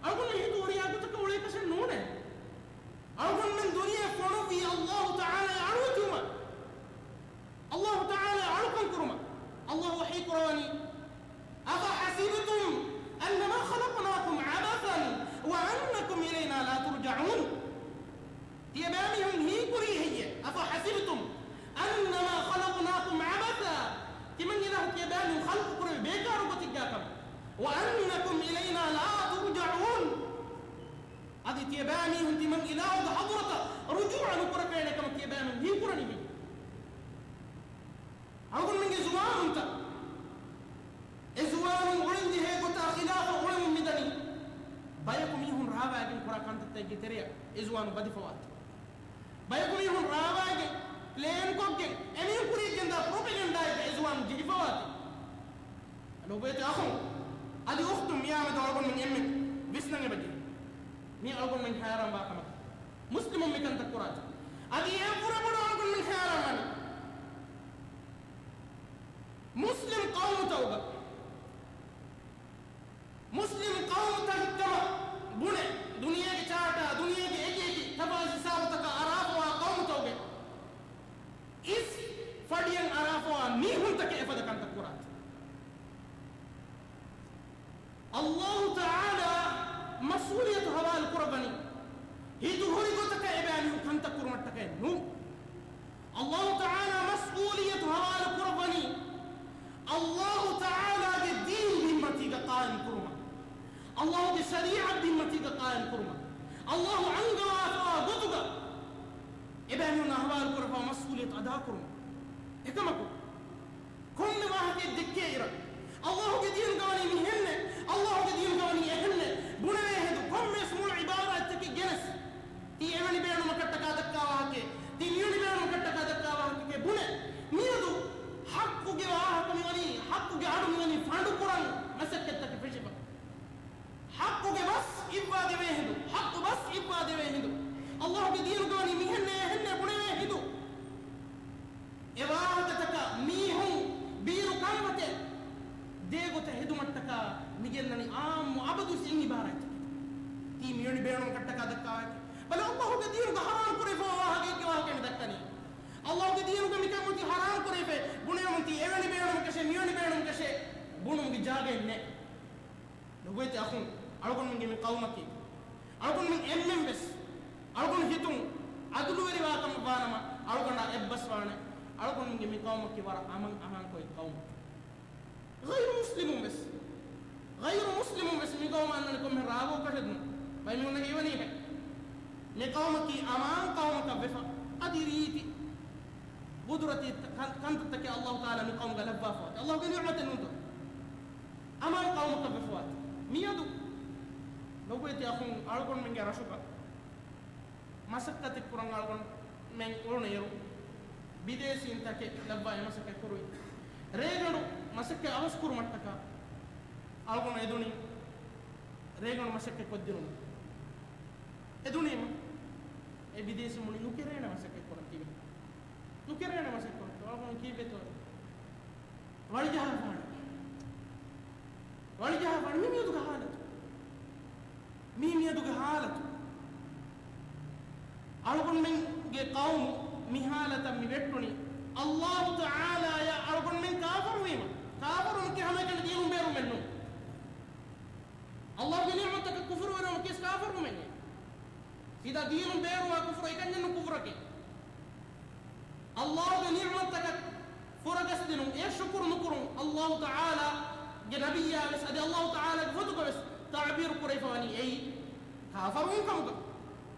އަޅުގަނޑުމެން ހިތު ހުރިހާ ގޮތަކަށް އުޅޭކަށެއް ނޫނޭ. އަޅުގަނޑުމެން ދުނިޔެ ފޮނުއްވީ އައްލާހު ތަޢާލާ އަޅުވެތިވުމަށް. އައްލާހު ތަޢާލާ އަޅުކަން ކުރުމަށް. އައްލާހު ވަޙީ ކުރަވަނީ، أفحسبتم أنما خلقناكم عبثا وأنكم إلينا لا ترجعون. މީހުން ތިމަން އިލާހުގެ ޙަޟްރަތަށް ރުޖޫޢަ ނުކުރެވޭނެ ކަމަކީ އެބައިމީހުން ހީކުރަނީ މީ. އަޅުގަނޑުމެންގެ ޒުވާނުންތައް، އެ ޒުވާނުން އުޅެންޖެހޭ ގޮތާ ޚިލާފަށް އުޅެމުން މިދަނީ. ބަޔަކު މީހުން ރާވާގެން ކުރާ ކަންތައްތަކެއްގެ ތެރެއަށް އެ ޒުވާނު ބަދިފަވާތީ. ބަޔަކު މީހުން ރާވާގެން، ޕްލޭން ކޮށްގެން، އެމީހުން ކުރިއަށް ގެންދާ ޕްރޮޕެގެންޑާއެއްގަ އެ ޒުވާނު ޖެހިފަވާތީ. ލޮބުވެތި އަޚުން، އަދި އުޚްތުން، މިއާމެދު އަޅުގަނޑުމެން އެންމެން ވިސްނަން އެބަޖެހޭ. މީ އަޅުގަނޑުމެން ހައިރާންވާ ކަމަކީ. މުސްލިމުން މިކަންތައް ކުރާތީ. އަދި އެއަށްވުރެ ބޮޑު އަޅުގަނޑުމެން ހައިރާންވާނީ މުސްލިމް ޤައުމުތަކުގަ، މުސްލިމް ޤައުމުތަކެއްކަމަށް ބުނެ، ދުނިޔޭގެ ޗާޓާ، ދުނިޔޭގެ އެކި އެކި ތަފާތު ހިސާބުތަކަށް އަރާފަވާ ޤައުމުތަކުގެ އިސް ފަޑިޔަން އަރާފަވާ މީހުންތަކެއް އެފަދަ ކަންތައް ކުރާތީ. ﷲ ތަޢާލާ މަސްއޫލިއްޔަތު ހަވާލު ކުރައްވަނީ ހިތު ހުރި ގޮތަކަށް އެބައިމީހުން ކަންތައް ކުރުމަށްޓަކައެއް ނޫން. ﷲ ތަޢާލާ މަސްއޫލިއްޔަތު ހަވާލު ކުރައްވަނީ ﷲ ތަޢާލާގެ ދީން ބިންމަތީގަ ޤާއިމް ކުރުމަށް، ﷲގެ ޝަރީޢަތް ބިންމަތީގަ ޤާއިމް ކުރުމަށް، ﷲ އަންގަވާފަވާ ގޮތުގަ އެބައިމީހުންނާ ހަވާލު ކުރައްވާ މަސްއޫލިއްޔަތު އަދާކުރުމަށް. އެކަމަކު، ކޮންމެ ވާހަކައެއް ދެއްކޭ އިރަށް، ﷲގެ ދީނުގަ ވަނީ މިހެންނޭ، ﷲގެ ދީނުގަ ވަނީ އެހެންނޭ، ބުނެވޭ ހެދު، ކޮންމެވެސް މޮޅު ޢިބާރާތްތަކެއް ގެނެސް، ތީ އެވެނި ބޭނުމަކަށްޓަކާ ދައްކާ ވާހަކައެއް، ތީ މިވެނި ބޭނުމަކަށްޓަކާ ދައްކާ ވާހަކައެއް ބުނެ، މިއަދު ޙައްޤުގެ ވާހަކަ މިވަނީ، ޙައްޤުގެ އަޑު މިވަނީ ފަނޑުކުރަން މަސައްކަތްތަކެއް ފެށިފަ. ޙައްޤުގެ ބަސް އިއްވާދެވޭ ހިނދު، ޙައްޤު ބަސް އިއްވާދެވޭ ހިނދު، ﷲގެ ދީނުގަ ވަނީ މިހެންނޭ އެހެންނޭ ބުނެވޭ ހިނދު، އެ ވާހަކަތަކަށް މީހުން ބީރު ކަންފަތެއް ދޭ ގޮތަށް ހެދުމަށްޓަކާ މިގެންނަނީ ޢާއްމު އަބަދުވެސް އިން ޢިބާރާތްތަކެއް. ތީ މިވެނި ބޭނުމަކަށްޓަކާ ދައްކާ ވާހަކަ. ބަލަ ﷲގެ ދީނުގަ ޙަރާމް ކުރެވިފަވާ ވާހަކައެއްގެ ވާހަކަ މި ދައްކަނީ. ﷲގެ ދީނުގަ މިކަން އޮތީ ޙަރާމް ކުރެވިފައި ބުނެވުމުން ތީ އެވެނި ބޭނުމަކަށެއް، މިވެނި ބޭނުމަކަށެއް ބުނުމުގެ ޖާގައެއް ނެތް. ލޮބުވެތި އަޚުން، އަޅުގަނޑުމެންގެ މި ޤައުމަކީ، އަޅުގަނޑުމެން އެންމެން ވެސް އަޅުގަނޑު ހިތުން ޢަދުލުވެރިވާކަމަށް ވާނަމަ، އަޅުގަނޑާ އެއްބަސްވާނެ. އަޅުގަނޑުމެންގެ މި ޤައުމަކީ ވަރަށް އަމަން އަމާންކޮށް އެއް ޤައުމެއް. ޣައިރު މުސްލިމުން ވެސް، ޣައިރު މުސްލިމުން ވެސް މި ޤައުމަށް އަންނަނީ ކޮންމެ ރާވޯކަށެއް ނޫން. ބައިމީހުންނަށް ހީވަނީ ހެއް؟ މި ޤައުމަކީ އަމާން ޤައުމަކަށް ވެފަ. އަދި ރީތި ޤުދުރަތީ ކަން-، ކަންތައްތަކެއް ﷲ ތަޢާލާ މި ޤައުމުގަ ލައްވާފަ އޮތީ. ﷲގެ ނިޢުމަތެއް ނޫންތޯ؟ އަމާން ޤައުމަކަށް ވެފަވާތީ. މިއަދު ލޮބުވެތި އަޚުން، އަޅުގަނޑުމެންގެ ރަށުގަ މަސައްކަތެއް ކުރަން އަޅުގަނޑުމެން އުޅުނު އިރު، ބިދޭސީންތަކެއް ލައްވާ އެ މަސައްކަތް ކުރުވި. ރޭގަނޑު މަސައްކަތް އަވަސް ކުރުމަށްޓަކާ އަޅުގަނޑު އެދުނީ ރޭގަނޑު މަސައްކަތް ކޮށްދިނުމަށް. އެދުނީމަ އެ ބިދޭސީން ބުނި ނުކެރޭނެ މަސައްކަތް ކުރަން ތިބެ. ނުކެރޭނެ މަސައްކަތް ކުރަން. އަޅުގަނޑު ކީއްވެތޯ؟ ވަޅިޖަހާފާނެ. ވަޅިޖަހާފާނެ. މި މިއަދުގެ ހާލަތު. މީ މިއަދުގެ ހާލަތު. އަޅުގަނޑުމެންގެ ޤައުމު މި ހާލަތަށް މި ވެއްޓުނީ ﷲ ތަޢާލާޔަށް އަޅުގަނޑުމެން ކާފަރުވީމަ. ކާފަރުވުމަކީ ހަމައެކަނި ދީނުން ބޭރުމެއް ނޫން. ﷲގެ ނިޢުމަތަކަށް ކުފުރުވެރިވުމަކީ ވެސް ކާފަރުވުމެއް ނޫން. ސީދާ ދީނުން ބޭރުވާ ކުފުރު އެކަންޏެއް ނޫން ކުފުރަކީ. ﷲގެ ނިޢުމަތަކަށް ފުރަގަސްދިނުން، އެ ޝުކުރު ނުކުރުން، ﷲ ތަޢާލާގެ ނަބިއްޔާ ވެސް އަދި ﷲ ތަޢާލާގެ ފޮތުގަ ވެސް ތަޢުބީރު ކުރެވިފަވަނީ އެއީ ކާފަރުވުން ކަމުގަ.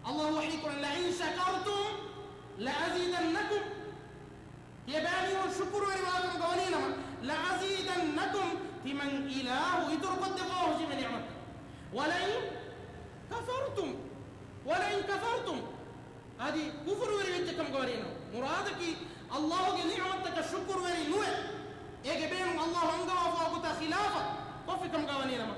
ﷲ ވަޙީ ކުރަން، "لئن شكرتم لأزيدنكم." ތިޔަބައިމީހުން ޝުކުރުވެރިވާކަމުގަ ވަނީނަމަ، "لأزيدنكم." ތިމަން އިލާހު އިތުރުކޮށްދެއްވާ ހުށީމެ ނިޢުމަތަށް. "ولئن كفرتم، ولئن كفرتم." އަދި ކުފުރުވެރި ވެއްޖެ ކަމުގަ ވަރީނަމަ. މުރާދަކީ، ﷲގެ ނިޢުމަތަކަށް ޝުކުރުވެރި ނުވެ، އޭގެ ބޭނުން ﷲ އަންގަވާފަވާ ގޮތާ ޚިލާފަށް ކޮށްފި ކަމުގަ ވަނީނަމަ،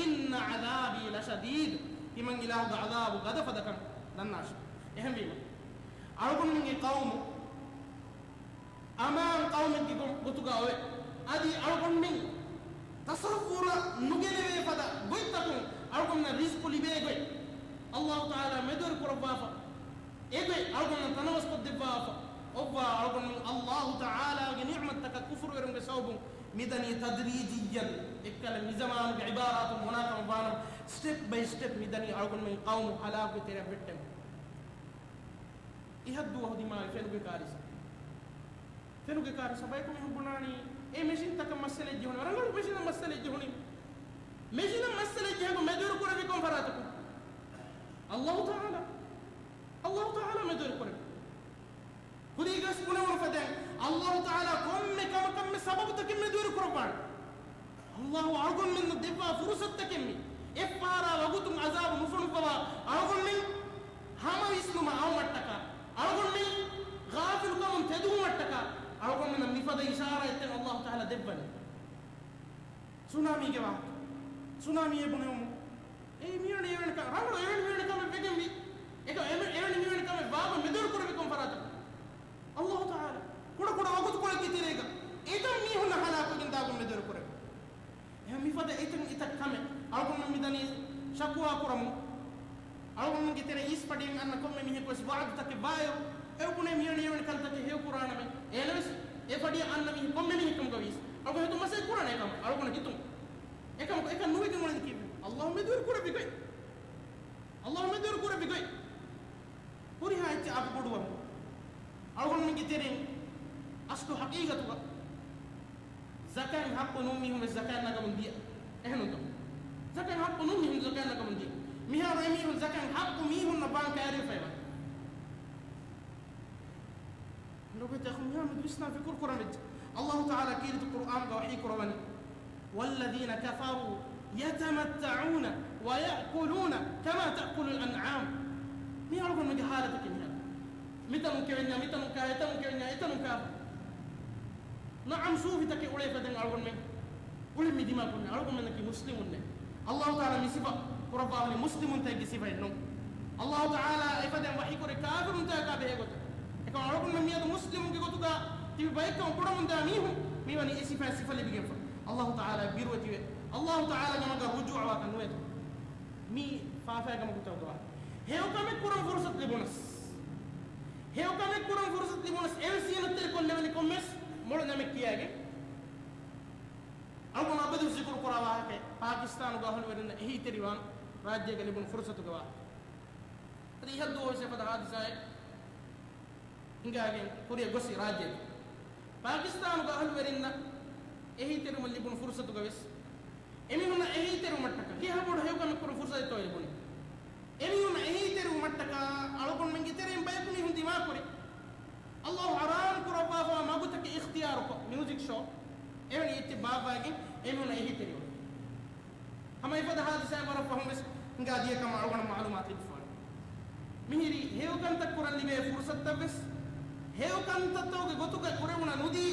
"إن عذابي لشديد." ތިމަން އިލާހުގެ ޢަޛާބު ގަދަފަދަކަން ދަންނާށި. އެހެންވީމަ، އަޅުގަނޑުމެންގެ ޤައުމު އަމާން ޤައުމެއްގެ ގޮ-، ގޮތުގަ އޮވެ. އަދި އަޅުގަނޑުމެން ތަޞައްވުރަށް ނުގެނެވޭ ފަދަ ގޮތްތަކުން އަޅުގަނޑުމެންނަށް ރިޒްޤު ލިބޭ ގޮތް ﷲ ތަޢާލާ މެދުވެރި ކުރައްވާފަ. އެގޮތް އަޅުގަނޑުމެން ތަނަވަސްކޮށްދެއްވާފަ. އޮއްވާ އަޅުގަނޑުމެން ﷲ ތަޢާލާގެ ނިޢުމަތްތަކަށް ކުފުރުވެރުމުގެ ސަބަބުން މިދަނީ ތަދްރީޖިއްޔަން، އެއްކަލަ މިޒަމާނުގެ ޢިބާރާތުން ބުނާކަމަށް ވާނަމަ، ސްޓެޕް ބައި ސްޓެޕް މިދަނީ އަޅުގަނޑުމެން ޤައުމު ހަލާކުގެ ތެރެއަށް ވެއްޓެމުން. އިހަށްދުވަހު ދިމާވި ފެނުގެ ކާރިސާ. ފެނުގެ ކާރިސާ ބަޔަކު މީހުން ބުނާނީ، އެ މެޝިންތަކަށް މައްސަލައެއް ޖެހުނީ، ރަނގަޅު މެޝިނަށް މައްސަލައެއް ޖެހުނީ. މެޝިނަށް މައްސަލައެއް ޖެހެން މެދުވެރި ކުރެވި ކޮން ފަރާތަކުން؟ އައްލާހު ތަޢާލާ، އައްލާހު ތަޢާލާ މެދުވެރި ކުރޭ. ކުރީގަސް ބުނެވުނު ފަދައިން، އައްލާހު ތަޢާލާ ކޮންމެ ކަމަކަށްމެ ސަބަބުތަކެއް މެދުވެރި ކުރައްވާނެ. އައްލާހު އަޅުގަނޑުމެންނަށް ދެއްވާ ފުރުސަތުތަކެއް މީ. އެއްފަހަރާ ވަގުތުން އަޒާބު ނުފޮނުއްވަވާ، އަޅުގަނޑުމެން ހަމަ ވިސްނުމަށް އައުމަށްޓަކާ، އަޅުގަނޑުމެން ޣާފިލުކަމުން ތެދުވުމަށްޓަކާ، އަޅުގަނޑުމެންނަށް މިފަދަ އިޝާރާތްތައް އައްލާހު ތަޢާލާ ދެއްވަނީ. ސުނާމީގެ ވާހަކަ. ސުނާމީ ބުނެވުމު. އެއީ މިވެނި އެވެނި ކަ-، ރަނގަޅު އެވެނި މިވެނި ކަމެއް ވެގެންވީ. އެކަ-، އެމެ-، އެވެނި މިވެނި ކަމެއް ވާގޮތް މެދުވެރި ކުރެވި ކޮން ފަރާތަކުން؟ އައްލާހު ތަޢާލާ ކުޑަ ކުޑަ ވަގުތުކޮޅެއްގެ ތެރޭގަ އެތައް މީހުންނަށް ހަލާކުވެގެން ދާގޮން މެދުވެރި ކުރެވި. އެހެން މިފަދަ އެތައް އެތައް ކަމެއް އަޅުގަނޑުމެން މިދަނީ ޝަކުވާ ކުރަމުން. އަޅުގަނޑުމެންގެ ތެރެއިން އިސް ފަޑިއެއް އަންނަ ކޮންމެ މީހަކު ވެސް ވަޢުދުތަކެއް ވާއިރު، އެ ބުނޭ މިވެނި އެވެނި ކަންތަކެއް ހެޔޮ ކުރާނަމޭ. އޭނަ ވެސް އެ ފަޑިއަށް އަންނަ މީހެއް ކޮންމެ މީހެއް ކަމުގަ ވީސް އަޅުގަނޑު ހިތުން މަސައްކަތް ކުރާނެ ކަމަށް އަޅުގަނޑު ހިތުން. އެކަމަކު އެކަން ނުވެގެން އުޅެނީ ކީއްވެ؟ އައްލާހު މެދުވެރި ކުރެއްވި ގޮތް. އައްލާހު މެދުވެރި ކުރެއްވި ގޮތް. ހުރިހާ އެއްޗެއް އަގު ބޮޑުވަމުން. އަޅުގަނޑުމެންގެ ތެރެއިން އަސްލު ހަޤީޤަތުގަ ޒަކާތް ޙައްޤު ނޫން މީހުން ވެސް ޒަކާތް ނަގަމުން ދިޔަ. އެހެންނުތޯ؟ ޒަކާތް ޙައްޤު ނޫން މީހުން ޒަކާތް ނަގަމުން ދިޔަ. މިހާރު އެމީހުން ޒަކާތް ޙައްޤު މީހުންނަށް ވާން ކައިރިވެފައިވާނެ. ލޮބުވެތި އަޚުން މިހާ މެދު ވިސްނާ ފިކުރު ކުރަން ވެއްޖެ. އައްލާހު ތަޢާލާ ކީރިތި ޤުރުއާންގަ ވަޙީ ކުރައްވަނީ، "والذين كفروا يتمتعون ويأكلون كما تأكل الأنعام." މި އަޅުގަނޑުމެންގެ ޙާލަތަކީ މިހާރު. މިތަނުން ކެވެންޏާ، މިތަނުން ކާ، އެތަނުން ކެވެންޏާ، އެތަނުން ކާ. ނަޢަމް، ސޫފިތަކެއް އުޅޭ ފަދައިން އަޅުގަނޑުމެން އުޅެން މި ދިމާކޮށްނެ. އަޅުގަނޑުމެންނަކީ މުސްލިމުންނޭ. އައްލާހު ތަޢާލާ މި ސިފަ ކުރައްވާފައި މުސްލިމުންތަކެއްގެ ސިފައެއް ނޫން. އައްލާހު ތަޢާލާ އެފަދައިން ވަޙީކުރީ ކާފިރުންތަކާ ބެހޭ ގޮތަށް. އެކަމަކު އަޅުގަނޑުމެން މިއަދު މުސްލިމުންގެ ގޮތުގަ ތިބި ބައެއްކަމަށް ބުނަމުންދާ މީހުން މިވަނީ އެ ސިފައިން ސިފަ ލިބިގެންފަ. އައްލާހު ތަޢާލާ ބިރުވެތިވެ، އައްލާހު ތަޢާލާގެ މަގަށް ރުޖޫޢަވާކަށް ނުވޭތޯ. މީ ފާފައިގެ މަގުތަކުގަ ވާ. ހެޔޮ ކަމެއް ކުރަން ފުރުސަތު ލިބުނަސް، ހެޔޮ ކަމެއް ކުރަން ފުރުސަތު ލިބުނަސް، އެވެސް ސީނަތްތެރިކޮށްލެވެނީ ކޮންމެސް މޮޅު ނަމެއް ކިޔާގެން. އަޅުގަނޑު އަބަދު ޒިކުރު ކުރާ ވާހަކައެއް، ޕާކިސްތާނުގެ އަހުލުވެރިންނަށް އެހީތެރިވާން ރާއްޖޭގަ ލިބުނު ފުރުސަތުގަ ވާ. އަދި އިހަށްދުވަހު ވެސް އެފަދަ ހާދިސާއެއް ހިނގާގެން ކުރިއަށް ގޮސް ރާއްޖޭގަ ޕާކިސްތާނުގެ އަހުލުވެރިންނަށް އެހީތެރިވުމަށް ލިބުނު ފުރުސަތުގަ ވެސް އެމީހުންނަށް އެހީތެރިވުމަށްޓަކާ ކިހާ ބޮޑު ހެޔޮކަމެއް ކުރުން ފުރުސަތެއްތޯ ލިބުނީ؟ އެމީހުންނަށް އެހީތެރިވުމަށްޓަކާ އަޅުގަނޑުމެންގެ ތެރެއިން ބަޔަކު މީހުން ދިމާކުރި. އައްލާހު ޙަރާމް ކުރައްވާފަވާ މަގުތަކެއް އިޚްތިޔާރުކޮށް، މިއުޒިކް ޝޯ އެވެނި އެއްޗެއް ބާއްވައިގެން އެމީހުންނަށް އެހީތެރިވުން. ހަމަ އެފަދަ ހާދިސާއެއް ވަރަށް ފަހުން ވެސް ހިނގާ ދިޔަ ކަމަށް އަޅުގަނޑަށް މަޢުލޫމާތު ލިބިފަވަނީ. މިހިރީ ހެޔޮ ކަންތައް ކުރަން ލިބޭ ފުރުސަތުތައް ވެސް، ހެޔޮ ކަންތައްތަކުގެ ގޮތުގަ ކުރެވުނަ ނުދީ،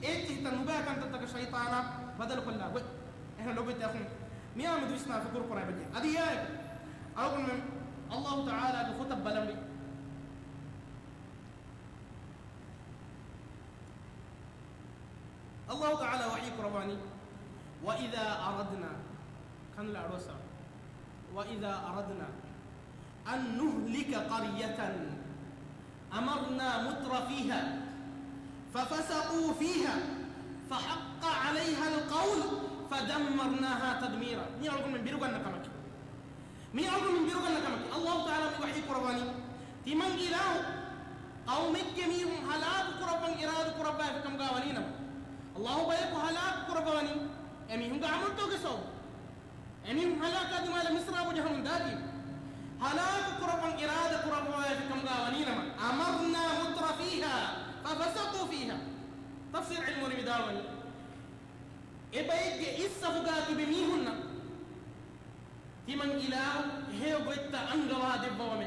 އޭތި ހިތަށް ނުބައި ކަންތައްތަކަށް ޝައިޠާނާ ބަދަލުކޮށްލާ ގޮތް. އެހެން ލޮބުވެތި އަޚުން، މިއާ މެދު ވިސްނާ ފިކުރު ކުރާ އެބަޖެހޭ. އަދި އެއާއެކު އަޅުގަނޑުމެން އައްލާހު ތަޢާލާގެ ފޮތަށް ބަލަންވީ. އައްލާހު ތަޢާލާ ވަޙީ ކުރައްވާނީ، "وإذا أردنا"، ކަނުލާ އަޑުއައްސަވާ، "وإذا أردنا أن نهلك قرية أمرنا مترفيها ففسقوا فيها فحق عليها القول فدمرناها تدميرا." މި އަޅުގަނޑުމެން ބިރުގަންނަ ކަމަކީ. މި އަޅުގަނޑުމެން ބިރުގަންނަ ކަމަކީ، އައްލާހު ތަޢާލާ މި ވަޙީ ކުރައްވަނީ، ތިމަން އިލާހު ޤައުމެއްގެ މީހުން ހަލާކު ކުރައްވަން އިރާދަ ކުރައްވާފި ކަމުގަ ވަނީނަމަ، އައްލާހު ބަޔަކު ހަލާކު ކުރައްވަވަނީ އެ މީހުންގެ ޢަމަލުތަކުގެ ސަބަބުން. އެ މީހުން ހަލާކާ ދިމާލަށް މިސްރާބު ޖަހަމުން ދާތީ، ހަލާކު ކުރައްވަން އިރާދަ ކުރައްވާފި ކަމުގަ ވަނީނަމަ، أمرنا مترفيها ففسقوا فيها. ތަފްސީރު ޢިލްމުވެރިން ވިދާޅުވަނީ، އެބައެއްގެ އިސްސަފުގަ ތިބި މީހުންނަށް ތިމަން އިލާހު ހެޔޮ ގޮތްތައް އަންގަވާ ދެއްވަވަމޭ.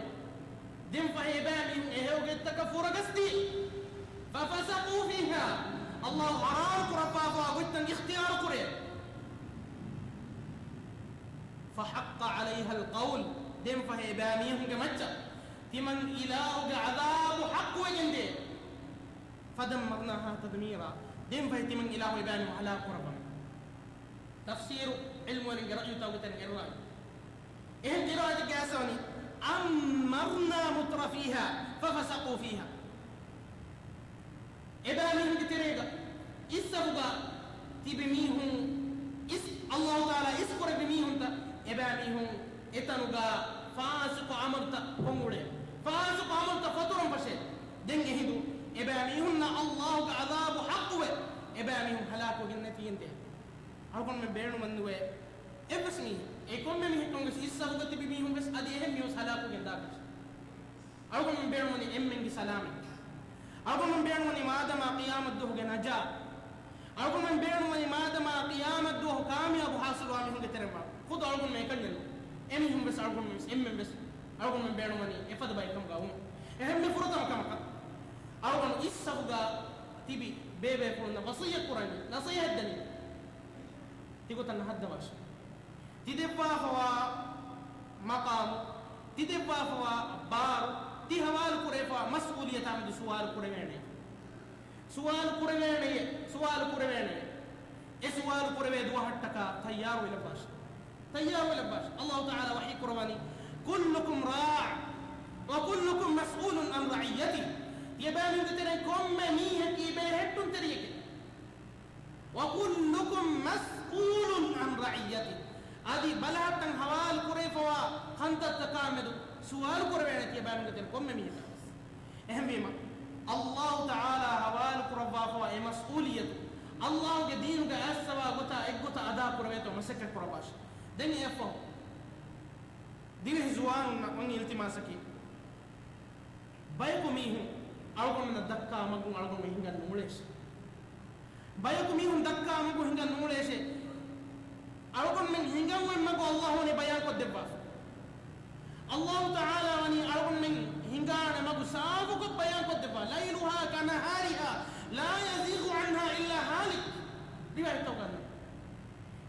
ދެންފަހެ އެބައިމީހުން އެ ހެޔޮ ގޮތްތަކަށް ފުރަގަސްދީ، ففسقوا فيها، އައްލާހު ޙަރާމް ކުރައްވާފަވާ ގޮތްތައް އިޚްތިޔާރު ކުރޭ. فحق عليها القول، ދެންފަހެ އެބައިމީހުންގެ މައްޗަށް ތިމަން އިލާހުގެ ޢަޛާބު ޙައްޤުވެގެންދޭ. فدمرناها تدميرا، ދެންފަހެ ތިމަން އިލާހު އެބައިމީހުން ހަލާކު ކުރައްވަމޭ. ތަފްސީރު ޢިލްމުވެރިންގެ ރައްޔުތަކުގެ ތެރެއިން އެއްރައްޔެއް. އެހެން ޤިރާއަތެއްގަ އައިސްވަނީ، أمرنا مترفيها ففسقوا فيها. އެބައިމީހުންގެ ތެރޭގަ އިސްސަފުގަ ތިބި މީހުން، އިސް، އައްލާހު ތަޢާލާ އިސްކުރެއްވި މީހުންތައް، އެބައިމީހުން އެތަނުގަ ފާސިޤު ޢަމަލުތައް ކޮށްއުޅޭ. ފާސިޤު ޢަމަލުތައް ފަތުރަން ފަށޭ. ދެން އެހިނދު އެބައިމީހުންނަށް އައްލާހުގެ ޢަޛާބު ޙައްޤުވެ، އެބައިމީހުން ހަލާކުވެގެން ނެތިގެންދޭ. އަޅުގަނޑުމެން ބޭނުމެއްނުވޭ އެއްވެސް މީހެއް އެ ކޮންމެ މީހަކުން ވެސް އިއްސަފުގަ ތިބި މީހުން ވެސް އަދި އެހެން މީހުން ހަލާކުވެގެން ދާކަށް. އަޅުގަނޑުމެން ބޭނުންވަނީ އެންމެންގެ ސަލާމަތް. އަޅުގަނޑުމެން ބޭނުންވަނީ މާދަމާ ޤިޔާމަތް ދުވަހުގެ ނަޖާ. އަޅުގަނޑުމެން ބޭނުންވަނީ މާދަމާ ޤިޔާމަތް ދުވަހު ކާމިޔާބު ޙާޞިލުވާ މީހުންގެ ތެރެއިން ވާން. ޚުދު އަޅުގަނޑުމެން އެކަންޏެއް ނޫން. އެމީހުން ވެސް އަޅުގަނޑުމެން ވެސް އެންމެން ވެސް އަޅުގަނޑުމެން ބޭނުންވަނީ އެފަދަ ބައެއް ކަމުގަ ވުމުން. އެހެންމެ ފުރަތަމަ ކަމަކަށް އަޅުގަނޑު އިއްސަފުގަ ތިބި ބޭބޭފުޅުންނަށް ވަޞިއްޔަތް ކުރަނީ، ނަޞޭޙަތް ދެނީ. ތިގޮތަށް ނަހައްދަވާށި. ތިދެއްވާފަވާ މަޤާމު، ތިދެއްވާފަވާ ބާރު، ތި ހަވާލު ކުރެވިފަވާ މަސްއޫލިއްޔަތާމެދު ސުވާލު ކުރެވޭނެ. ސުވާލު ކުރެވޭނެ، ސުވާލު ކުރެވޭނެ. އެ ސުވާލު ކުރެވޭ ދުވަހަށްޓަކާ ތައްޔާރުވެލައްވާށި. ތައްޔާރުވެލައްވާށި. ﷲ ތަޢާލާ ވަޙީ ކުރައްވަނީ، "كلكم راع وكلكم مسؤول عن رعيته." ތިޔަބައިމީހުންގެ ތެރެއިން ކޮންމެ މީހަކީ ބެހެއްޓުންތެރިއެކޭ. "وكلكم مسؤول عن رعيته." އަދި ބަލަހައްޓަން ހަވާލު ކުރެވިފަވާ ކަންތައްތަކާމެދު ސުވާލު ކުރެވޭނެ ތިޔަބައިމީހުންގެ ތެރެއިން ކޮންމެ މީހަކަށް. އެހެންވީމަ، ﷲ ތަޢާލާ ހަވާލު ކުރައްވާފަވާ އެ މަސްއޫލިއްޔަތު، ﷲ ގެ ދީނުގަ އައިސްފަވާ ގޮތާ އެއްގޮތަށް އަދާ ކުރެވޭތޯ މަސައްކަތް ކުރައްވާށި. ދެން އެއަށްފަހު، ދިވެހި ޒުވާނުންނަށް އޮތް އިލްތިމާސަކީ، ބަޔަކު މީހުން އަޅުގަނޑުމެންނަށް ދައްކާ މަގުން އަޅުގަނޑުމެން ހިނގަން ނޫޅޭށޭ. ބަޔަކު މީހުން ދައްކާ މަގު ހިނގަން ނޫޅޭށޭ. އަޅުގަނޑުމެން ހިނގަންވަން މަގު ﷲ ވަނީ ބަޔާންކޮށްދެއްވާފަ. ﷲ ތަޢާލާ ވަނީ އަޅުގަނޑުމެން ހިނގާނެ މަގު ސާފުކޮށް ބަޔާންކޮށްދެއްވާ. "ليلها كنهارها لا يزيغ عنها إلا هالك." ރިވާޔަތްތަކުގަ އަންނަނީ.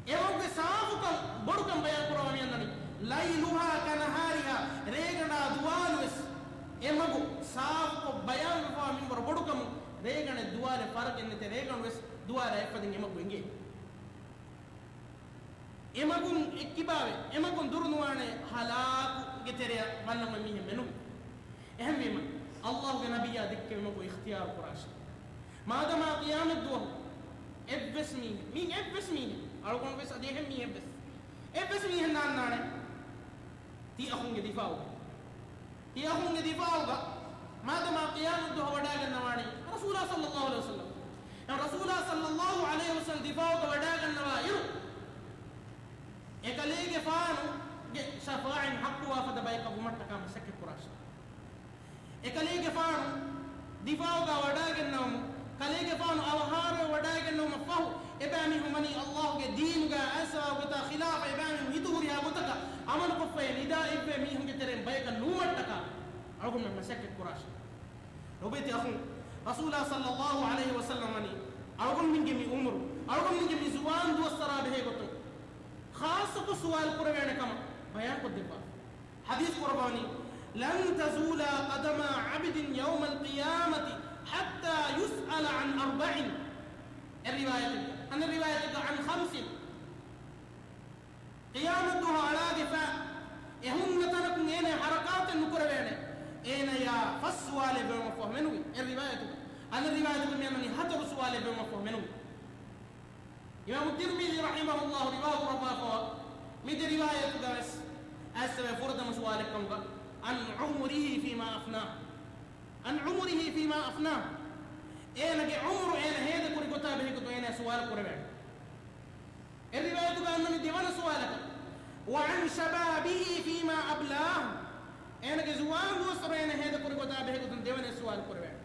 އެ މަގުގެ ސާފުކަން، ބޮޑުކަން ބަޔާން ކުރައްވާ މި އަންނަނީ. "ليلها كنهارها." ރޭގަނޑާ ދުވާލުވެސް އެ މަގު ސާފުކޮށް ބަޔާންވެފަވާ މިންވަރު ބޮޑުކަމުން، ރޭގަނޑެއް ދުވާލެއް ފަރަކެއް ނެތޭ، ރޭގަނޑުވެސް ދުވާލާ އެއްފަދައިން އެ މަގު އެނގޭ. އެ މަގުން އެއްކިބާވެ، އެ މަގުން ދުރު ނުވާނެ ހަލާކުގެ ތެރެއަށް ވަންނަމަ މީހެއް މެނުވި. އެހެންވީމަ، ﷲ ގެ ނަބިއްޔާ ދެއްކެވި މަގު އިޚްތިޔާރު ކުރާށި. މާދަމާ ޤިޔާމަތް ދުވަހު އެއްވެސް މީހެއް، މީ އެއްވެސް މީހެއް، އަޅުގަނޑު ވެސް އަދި އެހެން މީހެއް ވެސް، އެއްވެސް މީހެއް ނާންނާނެ ތި އަޚުންގެ ދިފާއުގަ. ތި އަޚުންގެ ދިފާއުގަ މާދަމާ ޤިޔާމަތް ދުވަހަށް ވަޑައިގަންނަވާނީ ރަސޫލާ ޞައްލައްލާހު ޢަލައިހި ވަސައްލަމް. އެ ރަސޫލާ ޞައްލައްލާހު ޢަލައިހި ވަސައްލަމް ދިފާއުގަ ވަޑައިގަންނަވާ އިރު، އެކަލޭގެފާނުގެ ޝަފާޢަތް ޙައްޤުވާ ފަދަ ބަޔަކަށް ވުމަށްޓަކާ މަސައްކަތް ކުރާށި. އެކަލޭގެފާނު ދިފާއުގަ ވަޑައިގަންނަވަމު، ކަލޭގެފާނު އަވަހާރަވެ ވަޑައިގަންނަވުމަށްފަހު، އެބައިމީހުން ވަނީ ﷲ ގެ ދީނުގަ އައިސްފަވާ ގޮތާ ޚިލާފަށް އެބައިމީހުން ހިތުހުރިހާ ގޮތަކަށް ޢަމަލުކޮށްފައި ނިދާ އިއްވޭ މީހުންގެ ތެރެއިން ބަޔަކަށް ނުވުމަށްޓަކާ އަޅުގަނޑުމެން މަސައްކަތް ކުރާށި. ލޮބުވެތި އަޚުން، ރަސޫލާ ޞައްލައްލާހު ޢަލައިހި ވަސައްލަމް ވަނީ އަޅުގަނޑުމެންގެ މި ޢުމުރު، އަޅުގަނޑުމެންގެ މި ޒުވާން ދުވަސްވަރާ ބެހޭ ގޮތުން ޚާއްޞަކޮށް ސުވާލު ކުރެވޭނެ ކަމަށް ބަޔާންކޮށްދެއްވާ. ޙަދީޘް ކުރައްވަނީ، "لن تزول قدما عبد يوم القيامة حتى يسأل عن أربع." އެއް ރިވާޔަތެއްގަ، އަނެއް ރިވާޔަތެއްގަ، "عن خمس." ޤިޔާމަތްދުވަހު އަޅާގެފާ އެ ހުންނަ ތަނަކުން އޭނަ ޙަރަކާތެއް ނުކުރެވޭނެ. އޭނަޔާ ފަސް ސުވާލެއް ވެވުމަށްފަހު މެނުވި. އެއް ރިވާޔަތުގަ، އަނެއް ރިވާޔަތުގަ މިއަންނަނީ ހަތަރު ސުވާލެއް ވެވުމަށްފަހު މެނުވި. އިމާމު ތިރްމިޛީ ރަޙިމަހުﷲ ރިވާ ކުރައްވާފަވާ މި ދެ ރިވާޔަތުގަ ވެސް އައިސްވޭ ފުރަތަމަ ސުވާލެއް ކަމުގަ، "عن عمره فيما أفناه." "عن عمره فيما أفناه." އޭނަގެ ޢުމުރު އޭނަ ހޭދަކުރި ގޮތާ ބެހޭ ގޮތުން އޭނަ ސުވާލު ކުރެވޭނެ. އެއް ރިވާޔަތުގަ އަންނަނީ ދެވަނަ ސުވާލަކަށް، "وعن شبابه فيما أبلاه." އޭނަގެ ޒުވާން ދުވަސްވަރު އޭނަ ހޭދަކުރި ގޮތާ ބެހޭ ގޮތުން ދެވަނަ ސުވާލު ކުރެވޭނެ.